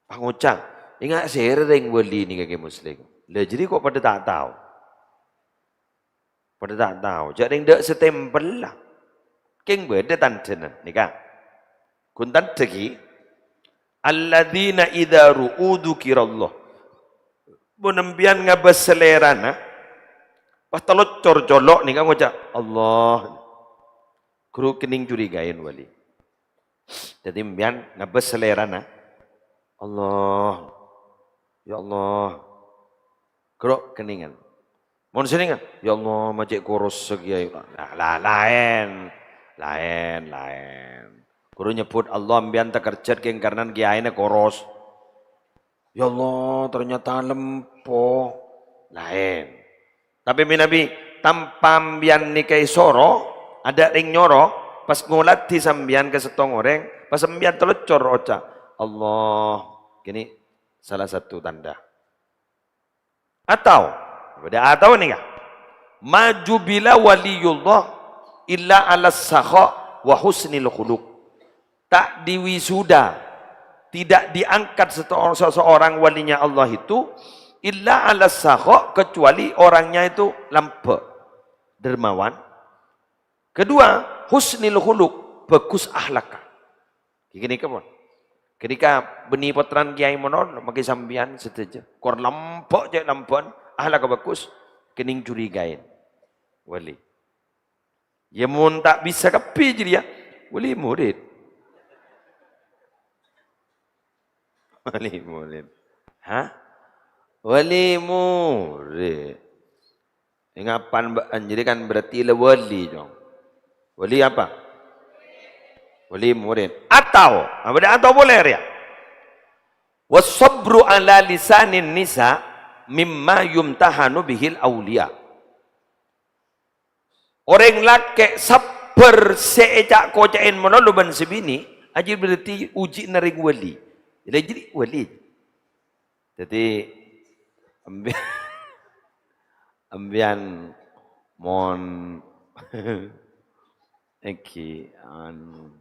pangoca', "Enga' sèra rèng wali nèka Kè Muslim?" Lah, jârèya kok padâ ta' tao? Padâ ta' tao. Jâ' rèng dâ' sè tempel la. Kèng bâdâ tandhâna nèka. Ghun tandhâ ghi. Alladzina idza ru'u dzukirallah. Mon empèyan ngabâs salèrana, pas taloccor colo' nèka ngoca', "Allah." Ghuru kennèng curigaèn wali. Dhâddhi empèyan ngabâs salèrana. Allah. Ya Allah. Ghuru kennèngan. Mon sennengngan, "Ya Allah, ma' cè' koros sè kèyaè." Nah, la-, laèn. Laèn, laèn. Ghuru nyebbhut Allah, empèyan takerjhât kèng karnan kèyaèna koros. "Ya Allah, ternyata lempo." Laèn. Tapè mènabi tanpa empèyan nèka èsoro, adâ' rèng nyoro, pas ngolatè sampèyan ka sèttong orèng, pas empèyan taloccor oca', "Allah, kènè' Salah satu tanda. Atau, bâdâ atau nèka. "Ma jubila waliyullah illa 'ala sakha wa husnil khuluq." Tak diwisuda, tidak diangkat seto-, seseorang walinya Allah itu, illa 'ala sakha, kecuali orangnya itu lambâ', dermawan. Kedua, husnil khuluq, bagus akhlakka. Ghânèka pon. Ghânèka bânnè pottrana Kèyaè Monolo, maghi sampèyan sadhâjâ. Kor lambâ' cè' lambâ'ân, akhlakka bagus, kènèng curigaè. Wali. Ya mon ta' bisa kabbhi jârèya, wali murid. Wali murid. Hah? Wali murid. Èngapan bâ'ân jârèya kan berarti la wali, dong. Wali apa? Wali murid. Atau, apa dâ' atau polè rèya? "Wassabru 'ala lisanin nisa mimma yumtahanu bihil auliya." Orèng lakè' sabbhâr sè èca'-koca'è Monolo bân sè binè', ajiyâ berarti ujianna rèng wali. Lha jârèya wali. Dhâddhi, embi-, embiyan mon èngghi, anu,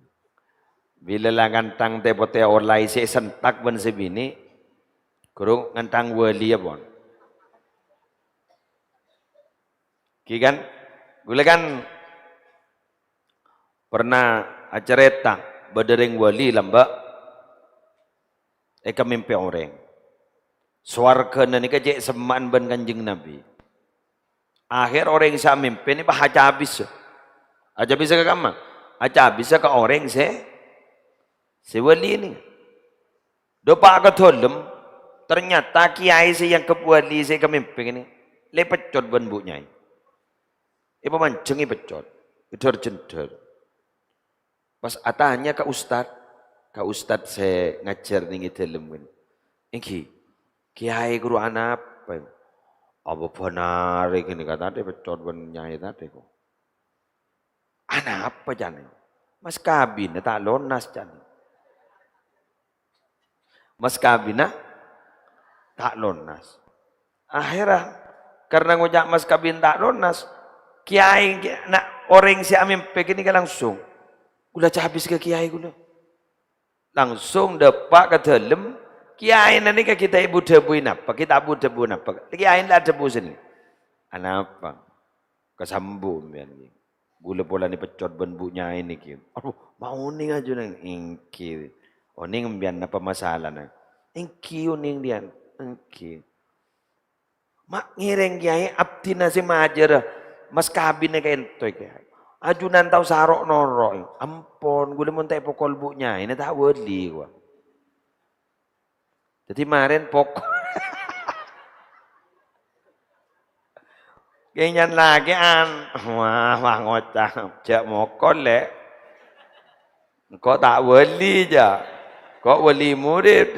bilâ la ngantang tè-potè ollè sè èsentak bân sè binè', ghuru ngantang wali, ya, pon. Ghi kan? Ghulâ kan pernah acarèta bâdâ rèng wali lambâ' èkamèmpè orèng. Sowarghâna nèka cè' semma'an bân Kanjeng Nabi. Akhèr orèng sè amèmpè nèka pas acabis. Acabis ka kamma? Acabis ka orèng sè, sè wali nèka. Dâpa' ka dâlem, ternyata kèyaè sè èangghep wali sè èkamèmpè nèka lè peccot bân bu nyai. Èpamanjheng èpeccot, èdhâr-jhendhâr. Pas atanya ka ustad, ka ustad sè ngajhâr nèng è dâlem kènè, "Èngghi, kèyaè ghuru anapa?" "Apa bhânarè ghânèka tatè peccot bân nyai tatè ko'." "Anapa, ca'na?" "Mas kabinna ta' lonas," ca'na. Mas kabinna ta' lonas. Akhèrra, karna ngoca' mas kabin ta' lonas, kèyaè, na-, orèng sè amèmpè kènè langsung, "Ghulâ cabis ka kèyaè ghulâ." Langsung dâpa' ka dâlem, kèyaèna nèka ghi' ta' èbu-dhâbuwi napa, ghi' ta' bu-dhâbu napa. Kèyaèna la adhâbu sènè'. "Anapa?" "Kasambu' sampèyan nèka. Ghulâ polana peccot bân bu nyai nèka." "Adhu, ma' onèng ajunan?" "Èngghi." "Onèng sampèyan napa masalana?" "Èngghi onèng dhiyâna." "Èngghi." "Ma' ngèrèng, kèyaè, abdhina sè majârâ mas kabinna ka'ènto, kèyaè. Ajunan tao saro' noro'." "Ampon, ghulâ mon ta' èpokol bu nyaina ta' wali, kowa." Dhâddhi marèn pokol. Kènyan lakè'an. Wah, wah, ngoca'. Jhâ' mokol, Lè'. Engko' ta' wali, jhâ'. Engko' wali murid.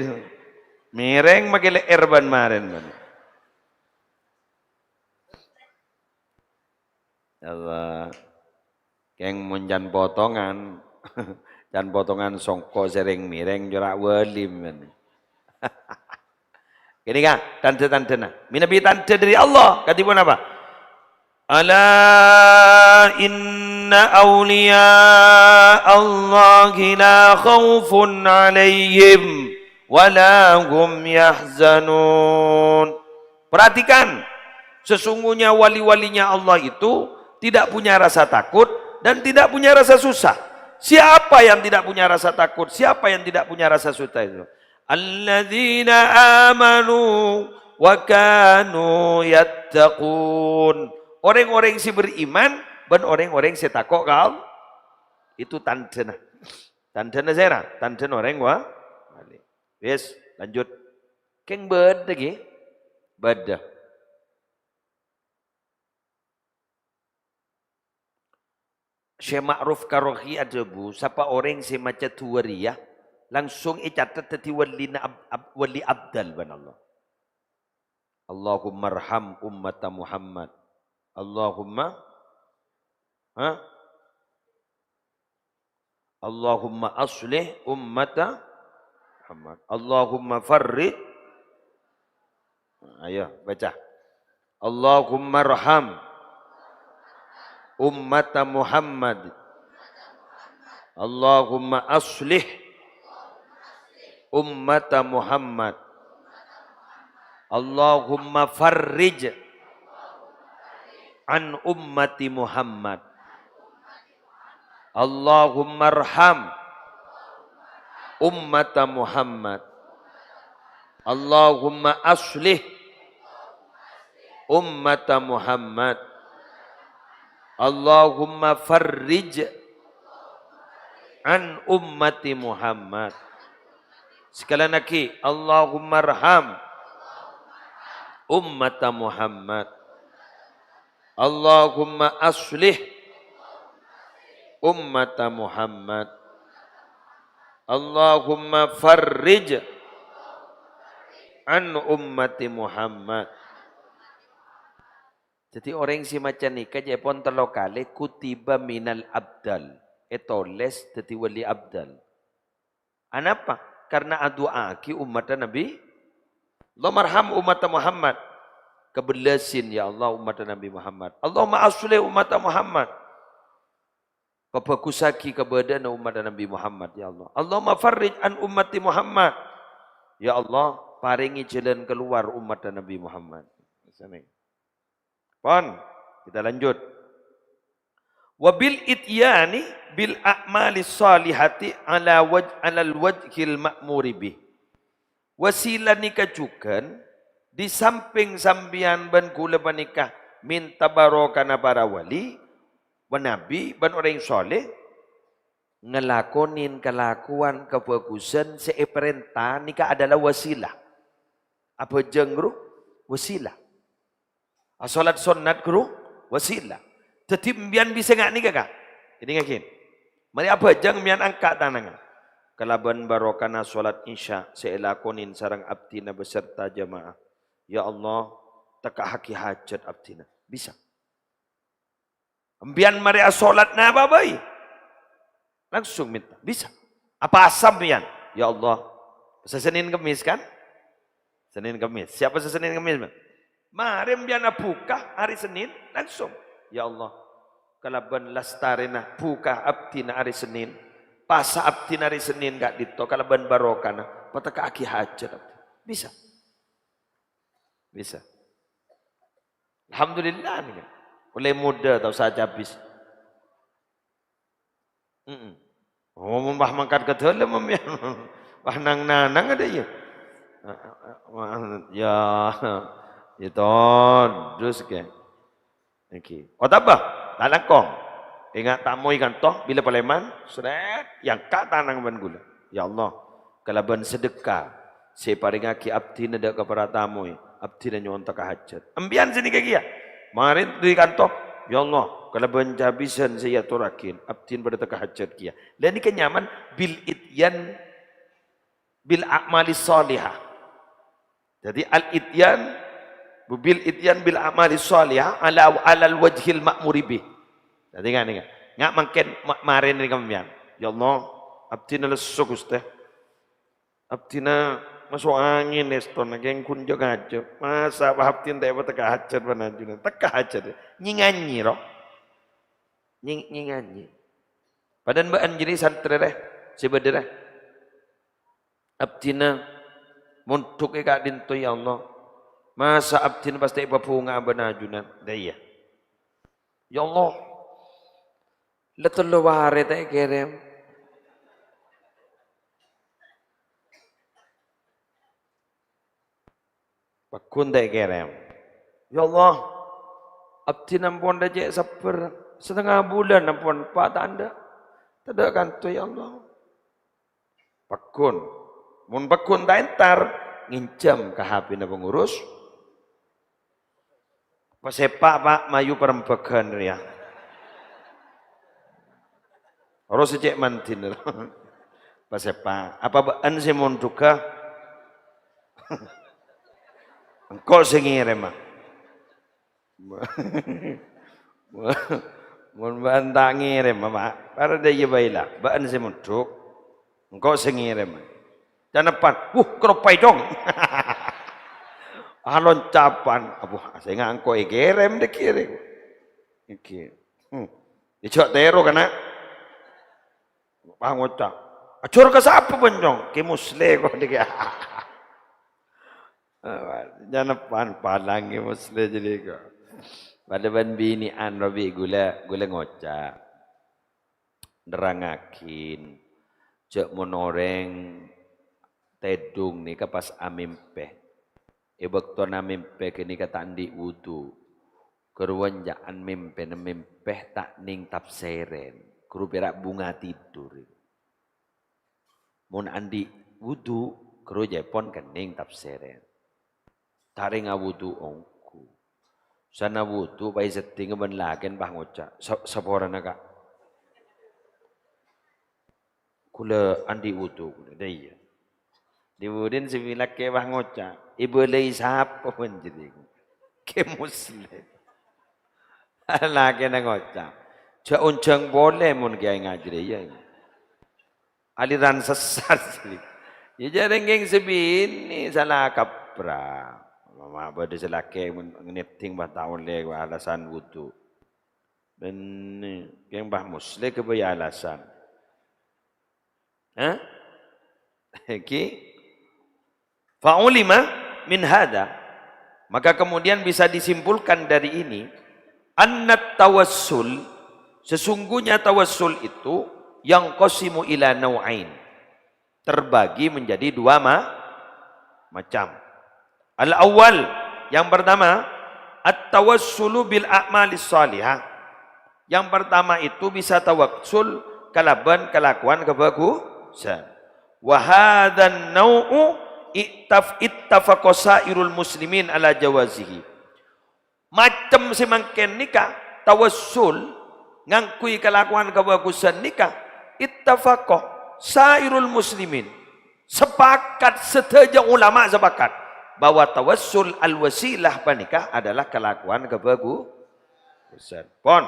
Mèrèng makè lè'èr bân marèn, bân. Ya Allah. Kèng mon can potongan, can potongan songko' sè rèng-mèrèng cora' wali, men. Ghânèka tandhâ-tandhâna. Mènabi tandhâ dâri Allah, kadhi ponapa? "Ala inna awliya Allahi la khaufun alaihim wa la hum yahzanun." Perhatikan, sesungguhnya wali-walinya Allah itu tidak punya rasa takut dan tidak punya rasa susah. Siapa yang tidak punya rasa takut? Siapa yang tidak punya rasa susah itu? "Alladzina amanu wa kanu yattaqun." Orèng-orèng sè beriman bân orèng-orèng sè tako' ka Allah. Itu tandhâna. Tandhâna sèra? Tandhâna orèng wa-, wali. Wis, lanjut. Kèng bâdâ, ghi? Bâdâ. Syekh Ma'ruf Karahi adhâbu, sapa orèng sè maca du'a rèya, langsung ècatet dhâddhi walina ab-, ab-, wali abdal bân Allah. Allahummarham ummata Muhammad. Allahumma, ha? Allahumma aslih ummata Muhammad. Allahumma farrij Ayo, baca. Allahummarham ummata Muhammad. Allahumma aslih ummata Muhammad. Allahumma farrij an ummati Muhammad. Allahummarham ummata Muhammad. Allahumma aslih ummata Muhammad. Allahumma farrij an ummati Muhammad. Sekali lagi, Allahummarham ummata Muhammad. Allahumma aslih ummata Muhammad. Allahumma farrij an ummati Muhammad. Dhâddhi orèng sè maca nèka ca'èpon tello kalè kutiba minal abdal, ètolès dhâddhi wali abdal. Anapa? Karena adu'aaghi ommatta Nabi. Allahummarham ummata Muhammad. Kabellasèn, ya Allah, ommatta Nabi Muhammad. Allahumma aslih ummata Muhammad. Pabhâghusaghi kabâdâ'ânna ommatta Nabi Muhammad, ya Allah. Allahumma farrij an ummati Muhammad. Ya Allah, parèngè jhâlân kalowar ommatta Nabi Muhammad. Pon, kita lanjut. Wa bil ityani bil a'malis shalihati ala waj-, alal wajhil ma'muri bih. Wasilah nèka jhughân, di samping sampèyan bân kaulâ panèka mènta barokana para wali, nabi, bân orèng shaleh, ngalakonè kalakowan kabhâghusân sè èparènta nèka adalah wasilah. Abhâjâng, ro, wasilah. Asolat sonnat, ghuru, wasilah. Dhâddhi, empèyan bisa nga' nèka, Ka'. Èdingngaghi. Marè abhâjâng, empèyan angka' tanangnga. Kalabân barokana solat Isya sè èlakonè sareng abdhina beserta jamaah. Ya Allah, tekka'aghi hajat abdhina. Bisa. Empèyan marè asolat napa bhâi? Langsung mènta. Bisa. Apa sampèyan? Ya Allah. Sè Senin Kemis kan? Senin Kemis. Siapa sè Senin Kemis, Bang? Marè empèyan abhuka hari Senin, langsung. Ya Allah, kalabân lastarèna bhuka abdhina hari Senin, pasa abdhina hari Senin ka'dinto, kalabân barokana, patekka'aghi hajat abdhina. Bisa. Bisa. Alhamdulillah, nèka. Ollè moda tao sacabis. Mm-mm. Oh, mon pas mangkat ka dâlem, empèyan. Pas nang-nanang adâ', iyâ. Ya, ya, todus, kè. Nèka. Otabâ, ta' langkong. Enga' tamoy kanto, bilâ palèman, sret, èangka' tanang bân kaulâ. Ya Allah, kalabân sedekah sè èparèngaghi abdhina dâ' ka para tamoy, abdhina nyo'on tekka hajat. Empèyan sè nèka kèya, marè dâri kanto, "Ya Allah, kalabân cabisân sè èatorraghi, abdhina padâ tekka hajat kèya." Lah nèka nyaman bil ityan bil a'malis shalihah. Dhâddhi al-ityan, bil ityan bil a'malis shalihah ala, alal wajhil ma'muri bih. Dhâddhi nga', nga', nga' mangkèn ma-, marè nèka empèyan. "Ya Allah, abdhina lesso, Ghustè. Abdhina maso' angèn èstona, kèng ghun jâ-kajâ. Masa' abdhina ta' èpatekka hajat bân ajunan? Tekka hajat." Nyi-nganyè, ro. Nyi-, nyi-nganyè. Padahal bâ'ân jârèya santrè, rè, sè bâdâ, rè. Abdhina mondhuk è ka'dinto, ya Allah. Masa' abdhina pas ta' èpabhunga bân ajunan? Dâ' iyâ. Ya Allah, la tello arè ta' èkèrèm. Pagghun ta' èkèrèm. Ya Allah, abdhina ampon dâ' cè' sabbhâr. Satengnga bulân ampon pa' ta' endâ'. Tadâ' kanto, ya Allah. Pagghun. Mon pagghun ta' entar, ngènjhâm ka H P-na pengurus. Pasèpa', Pak, mayu parembhâghân rèya. Ro sè cè' mandina. Pasèpa'. Apa bâ'ân sè mondhughâ? Engko' sè ngèrèma. Mon bâ'ân ta' ngèrèm, Pak, para dâ' iyâ bhâi la, bâ'ân sè mondhuk, engko' sè ngèrèm. Canepan, "Wuh, keropai, Cong." Aloncapan. Abu, sè ngangko' èkèrèm dhâggi' rè. Èkè. Hmm. Èjhâ' tèro, kana'. Pas ngoca', "Ajhur ka sapa, Bân, Cong?" "Kè Muslè, ko', dhâggi'." Nyanepan palang Kè Muslè jârèya, ko'. Padâ bân binè'an, Robi, ghulâ, ghulâ ngoca'. Nerrangngaghi, jhâ' mon orèng tèdung nèka pas amèmpè. È bâktona mèmpè ghânèka ta' andi' wudu. Ghâruwa jhâ' mèmpèna mèmpè ta' nèng tafsèrèn. Ghuru pèra' bhunga tidur. Mon andi' wudu, ghâruwa jhâ' pon kennèng tafsèrèn. Ta' rèng awudu ongghu. Sana wudu, pas èseddhingnga bân lakèn pas ngoca', "Sa-, saporana, Ka'." "Ghulâ andi' wudu, ghulâ." "Dâ' iyâ." Dhi-budhina sè lakè pas ngoca', "Èbâlâi sapa, bân, jârèya?" "Kè Muslè." Lakèna ngoca', "Jhâ' onjhâng polè mon kèyaè ngajhâr, iyâ." Aliran sesat sih. Ya, jhâ' rèng kèng sè binè' sala kaprah. Ma' bâdâ sè lakè ngeddhing pas ta' ollè alasan wudu. Bânnè, kèng pas Muslè ghâbây alasan. Hah? Ènggi? Fa'ulima min hadza, maka kemudian bisa disimpulkan dari ini, annat tawassul, sesungguhnya tawassul itu yanqasimu ila nau'ain, terbagi menjadi dua ma-, macam. Al-awwal, yang pertama, at-tawassulu bil a'malis shalihah. Yang pertama itu bisa tawassul kalabân kalakowan kabhâghusân. Wa hadzan nau'u ittaf-, ittafaqa sa'irul muslimin ala jawazihi. Macem sè mangkèn nèka, tawassul ngangghuy kalakowan kabhâghusân nèka, ittafaqa sa'irul muslimin. Sepakat, sadhâjâ ulama sepakat bahwa tawassul al-wasilah panèka adalah kalakowan kabhâghusân. Pon.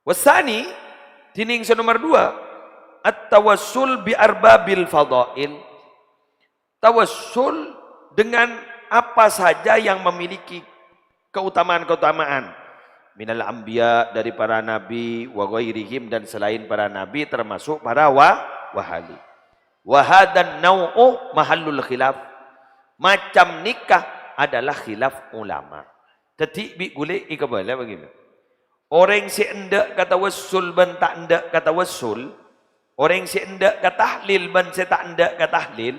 Wasani, dhinèng sè nomer dua, at-tawassul bi arbabil fadail. Tawassul dengan apa saja yang memiliki keutamaan-keutamaan. Minal anbiya, dari para nabi, wa ghairihim, dan selain para nabi, termasuk para wa-, wali. Wa hadzan nau'u mahallul khilaf. Macam nèka adalah khilaf ulama. Dhâddhi, bi' ghulâ èkabâlâ bâgiyân. Orèng sè endâ' ka tawassul bân ta' endâ' ka tawassul, orèng sè endâ' ka tahlil bân sè ta' endâ' ka tahlil,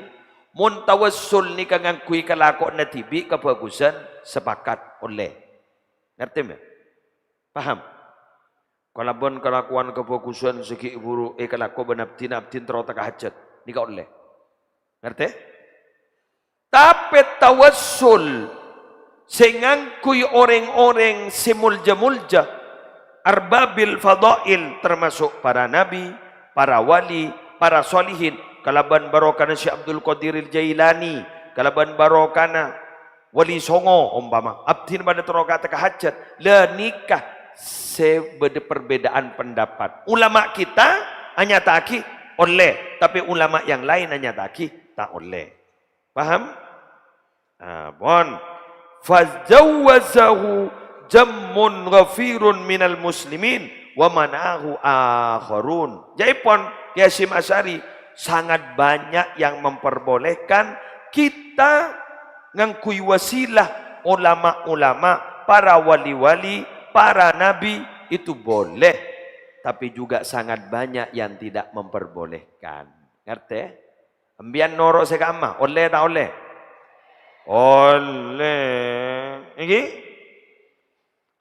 mon tawassul nèka ngangghuy kalakowanna dhibi' kabhâghusân, sepakat, ollè. Ngartè, mè? Paham? Kalabân kalakowan kabhâghusân sè ghi' bhuru èkalako bân abdhina, abdhina terro tekka hajat. Nèka ollè. Ngartè? Tapè tawassul sè ngangghuy orèng-orèng sè molja-molja, arbabil fadail, termasuk para nabi, para wali, para solihin, kalabân barokana Syekh Abdul Qadiril Jailani, kalabân barokana Wali Songo, ompama, abdhina padâ terro ka tekka hajat. La nèka sè bâdâ perbedaan pendapat. Ulama kita anyata'aghi ollè, tapè ulama yang lain anyata'aghi ta' ollè. Paham? Ah, pon. Fajawwazahu jammun ghafirun minal muslimin wa mana'ahu akharun. Jâèpon, Kè Hasyim Asy'ari, sangat banyak yang memperbolehkan kita ngangghuy wasilah ulama-ulama, para wali-wali, para nabi, itu boleh. Tapi juga sangat banyak yang tidak memperbolehkan. Ngartè? Embiyan noro' sè ka'emma, ollè ta' ollè? Ollè. Ènggi?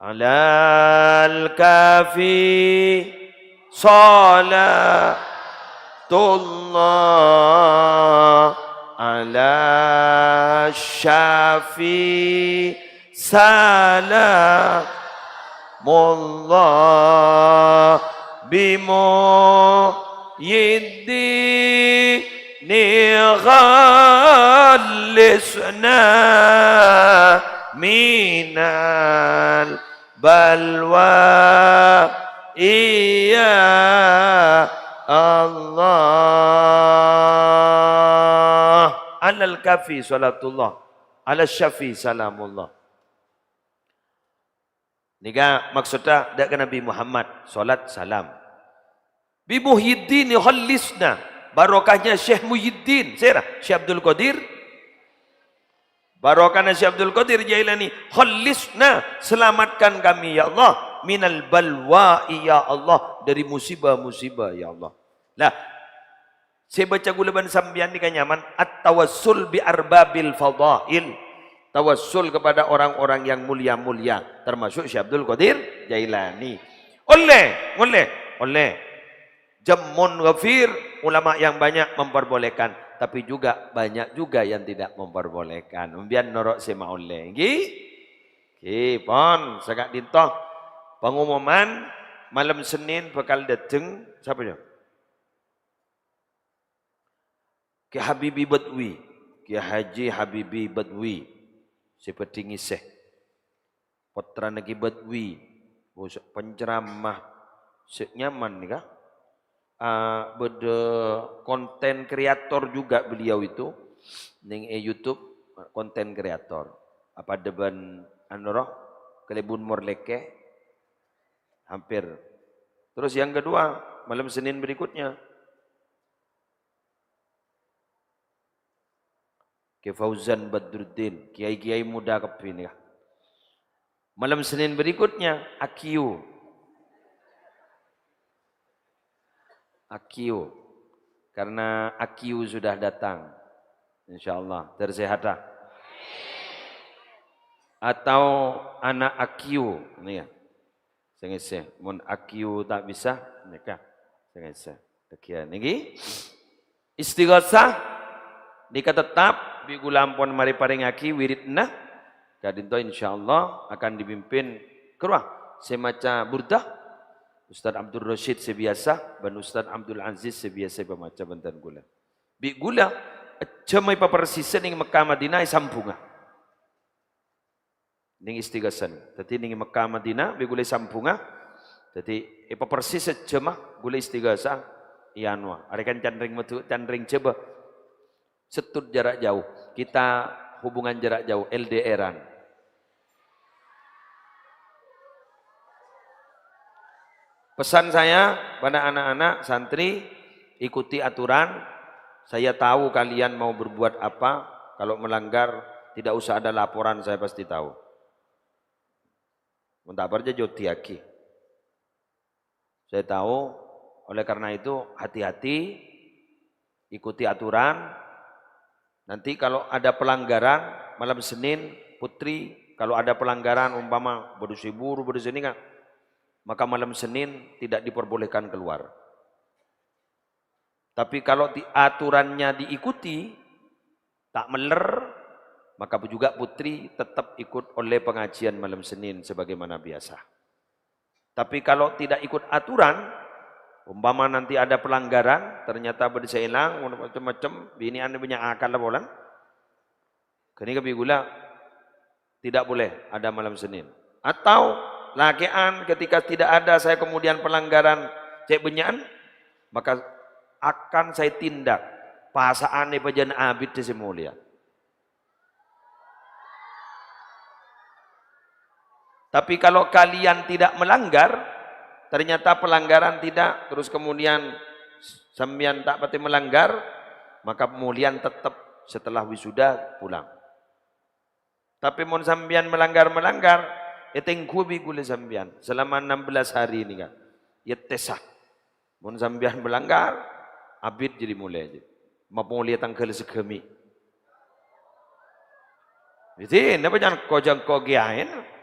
Alal kafi salatullah, ala syafi salamullah, bi muhyiddini khallisna minal balwa. Iya Allah. Alal kafi salatullah. Ala syafi salamullah. Nèka maksodda dâ' ka Nabi Muhammad, salat salam. Bi Muhyiddin khallisna, barokahnya Syekh Muhyiddin, sèra? Syekh Abdul Qadir. Barokahnya Syekh Abdul Qadir Jailani, khallisna, selamatkan kami ya Allah, minal balwa, ya Allah, dari musibah-musibah ya Allah. Lah, sè bâca ghulâ bân sampèyan nèka nyaman, at-tawassul bi arbabil fadail. Tawassul kepada orang-orang yang mulia-mulia, termasuk Syekh Abdul Qadir Jailani. Ollè, ngollè, ollè. Jammun ghafir, ulama yang banyak memperbolehkan, tapi juga banyak juga yang tidak memperbolehkan. Sampèyan noro' sè maollè, ngghi? Ngghi, pon, sè ka'dinto. Pengumuman malem Senin bakal dâteng, sapa ya? Kè Habibi Badwi, Kè Haji Habibi Badwi, sè bhâdhi ngèssè. Pottrana Kè Badwi, bos-, penceramah sè nyaman nèka. Ah, bâdâ konten kreator juga beliau itu, neng è YouTube, konten kreator. Apa dâ' bân, anu, roh, Kalèbun Morlèkè, hampir. Terus yang kedua, malam Senin berikutnya, Kè Fauzan Badruddin, kiai-kiai muda kabbhi nèka. Malam Senin berikutnya, Akiyu. Akiyu. Karena Akiyu sudah datang. Insyaallah, tersehata. Atau anak Akiyu, ini ya. Sè ngèssè. Mon Akiyu ta' bisa, nèka. Sè ngèssè. Dâgghiyan nèka. Istighosah nèka tetap bi' ghulâ ampon marè parèngaghi wiridna. Ka'dinto insyaallah akan dipimpin kèra sè maca Burdah, Ustaz Abdul Rasyid sè biyasa, bân Ustaz Abdul Aziz sè biyasa èpamaca bhânten ghulâ. Bi' ghulâ, èjjhâ ma' èpapersisâ neng Mekkah Madinah èsambhunga. Neng istighosah. Dâddhi neng Mekkah Madinah, bi' ghulâ èsambhunga. Dâddhi èpapersis sè jhâmma ghulâ istighosah, èyanowa. Arèya kan can rèng Madhu-, can rèng Jhâbâ. Settut jarak jauh. Kita hubungan jarak jauh, L D R-an. Pesan saya pada anak-anak, santri, ikuti aturan. Saya tahu kalian mau berbuat apa. Kalau melanggar, tidak usah ada laporan, saya pasti tahu. Mon ta' parcajâ, jhudiyâghi. Saya tahu, oleh karena itu, hati-hati, ikuti aturan. Nanti kalau ada pelanggaran, malam Senin, Putri, kalau ada pelanggaran, umpama bâdâ sè buru, bâdâ sè nèka, maka malam Senin tidak diperbolehkan keluar. Tapi kalau di-, aturannya diikuti, ta' meller, maka juga Putri tetap ikut ollè pengajian malam Senin sebagaimana biasa. Tapi kalau tidak ikut aturan, umpama nanti ada pelanggaran, ternyata bâdâ sè èlang, macem-macem, binè'an bânnya' akal polana. Ghânèka bi' ghulâ tidak boleh ada malam Senin. Atau lakè'an ketika tidak ada saya kemudian pelanggaran cè' bânnya'an, maka akan saya tindak pasa'an è pajhâna abit sè molèya. Tapi kalau kalian tidak melanggar, ternyata pelanggaran tidak, terus kemudian sampèyan ta' patè melanggar, maka molèyan tetap setelah wisuda pulang. Tapè mon sampèyan melanggar-melanggar, ètèngghu bi' ghulâ sampèyan selama enam belas hari nèka. Ètèsa. Mon sampèyan melanggar, abit jârèya molè jârèya. Mapolè tangghâl saghâmè'. Jadi, napa jhâ' ko-, jhâ' ko-, kiyaèna?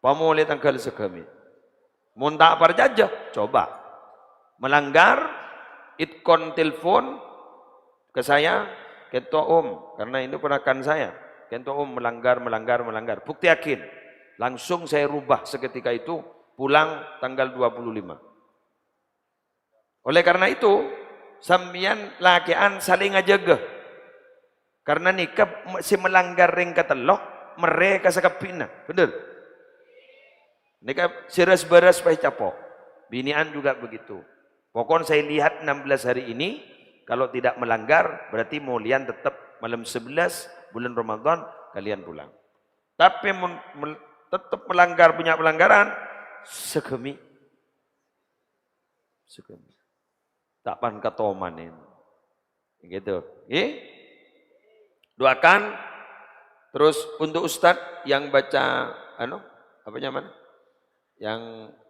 Pamolè tangghâl saghâmè'. Mon ta' parcajâ, coba. Melanggar, itkon telepon ke saya, "Kento, Om," karena ini ponakan saya. "Kento, Om, melanggar, melanggar, melanggar. Buktèyaghi." Langsung saya rubah seketika itu, pulang tanggal dua puluh lima. Oleh karena itu, sampèyan lakè'an salèng ajâgâ. Karena nèka me-, sè melanggar rèng katello, merrè ka sakabbhina. Bhender? Nèka sè ras-bâras pas ècapo'. Binè'an juga begitu. Pokoknya saya lihat enam belas hari ini, kalau tidak melanggar, berarti molèyan tetap malam sebelas, Bulan Ramadan kalian pulang. Tapè mon mel-, tetep melanggar, punya pelanggaran, saghâmè'. Saghâmè'. Ta' pan katomanè. Gitu. Ngghi? Doakan. Terus untuk ustaz yang baca, anu, apa namanya? Yang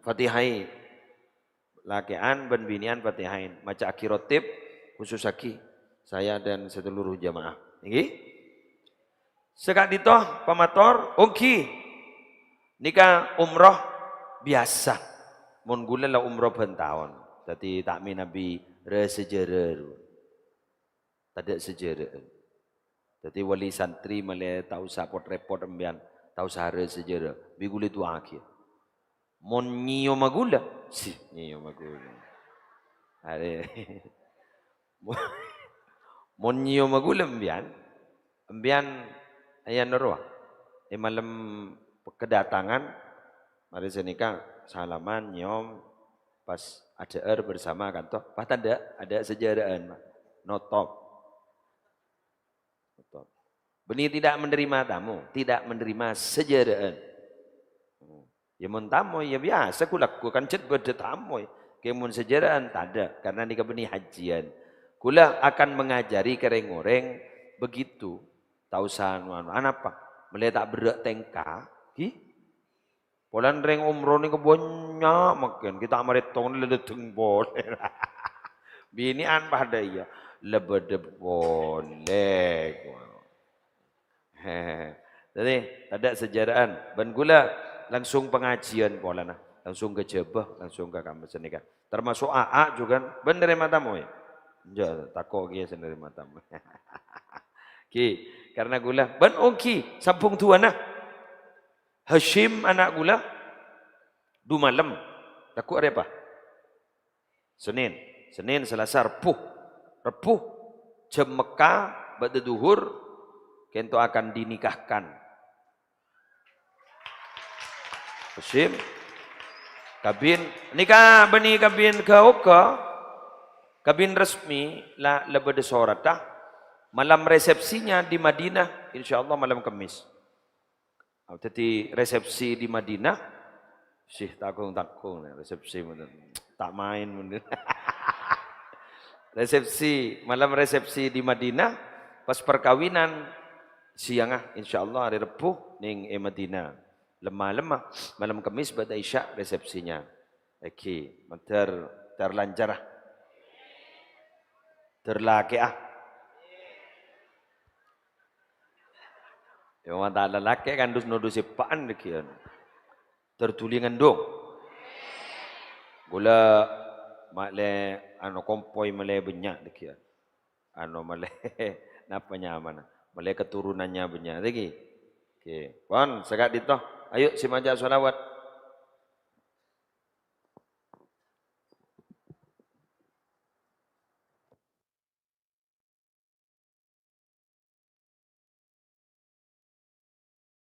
Fatihain. Lakè'an bân binè'an Fatihain. Maca'aghi rotib, khususaghi saya dan seluruh jamaah. Ngghi? Saka'dinto pamator, ongghi. Nèka umroh biyasa. Mon ghulâ la umroh bân taon. Dhâddhi ta' mènabi rè-sajârâ. Tadâ' sajârâ'ân. Dhâddhi wali santri malè ta' osa pot-rèpot embiyan, ta' osa rè-sajârâ. Bi' ghulâ du'aaghi. Mon nyèyoma ghulâ, sih, nyèyoma ghulâ. Arè. Mon nyèyoma ghulâ embiyan, embiyan ayan rowa. È malem kedatangan, marè sanèka salaman, nyèyom, pas adhâ'âr bersama kanto, pas tadâ', adâ' sajârâ'ân, Pak. Notop. Bânnè tidak menerima tamu, tidak menerima sajârâ'ân. Ya, mon tamu, ya biyasa ghulâ lagghu kan cè' bâdâ tamu. Kè mon sajârâ'ân tadâ', karena nèka bânnè hajjiyân. Ghulâ akan mengajari ka rèng-orèng begitu. Ta' osa anu-anu. Anapa? Malè ta' berrâ' tèngka, ghi? Polana rèng umroh nèka bânnya' mangkèn, ghi' ta' marètong la dâteng polè. Binè'an padâ iyâ, la bâdâ polè. Dhâddhi, tadâ' sajârâ'ân. Bân ghulâ langsung pangajiân polana. Langsung ka Jhâbâ, langsung ka kampus sanèka. Termasuk A A jhughân, bân narèma tamoy. Enjâ', tako' kèya sè narèma tamoy. Ghi, karena ghulâ, bân ongghi, sambhung du'âna. Hasyim ana' ghulâ, du malem. Lagghu' arè apa? Sennèn. Sennèn, Salasa, Rebbhu. Rebbhu, jam Mekka, ba'da dhuhur, kento akan dinikahkan. Hasyim. Kabin. Nèka bânnè kabin ghâ-oghâ. Kabin resmi, la, la bâdâ soratta. Malam resepsinya di Madinah, insyaallah malam Kemis. Dhâddhi resepsi di Madinah, sih, tanggung-tanggung, resepsi, ta' maèn, mon. Resepsi, malam resepsi di Madinah, pas perkawinan sianga, insyaallah hari Rebbhu nèng è Madinah. Lemma-lemma, malam Kemis ba'da Isya resepsinya. Èngghi, mandhâr, mandhâr lancar, ah. Mandhâr lakè'a. Ya, manta'an lalakè' kan dus-nodus eppa'an dhâggi'ân. Terduli ngandung. Ghulâ malè, anu, kompoy malè bânnya' dhâggi'ân. Anu, malè, napa nyamana? Malè keturunannya bânnya', dhâggi'. Oke. Pon, saka'dinto. Ayo, sè maca shalawat.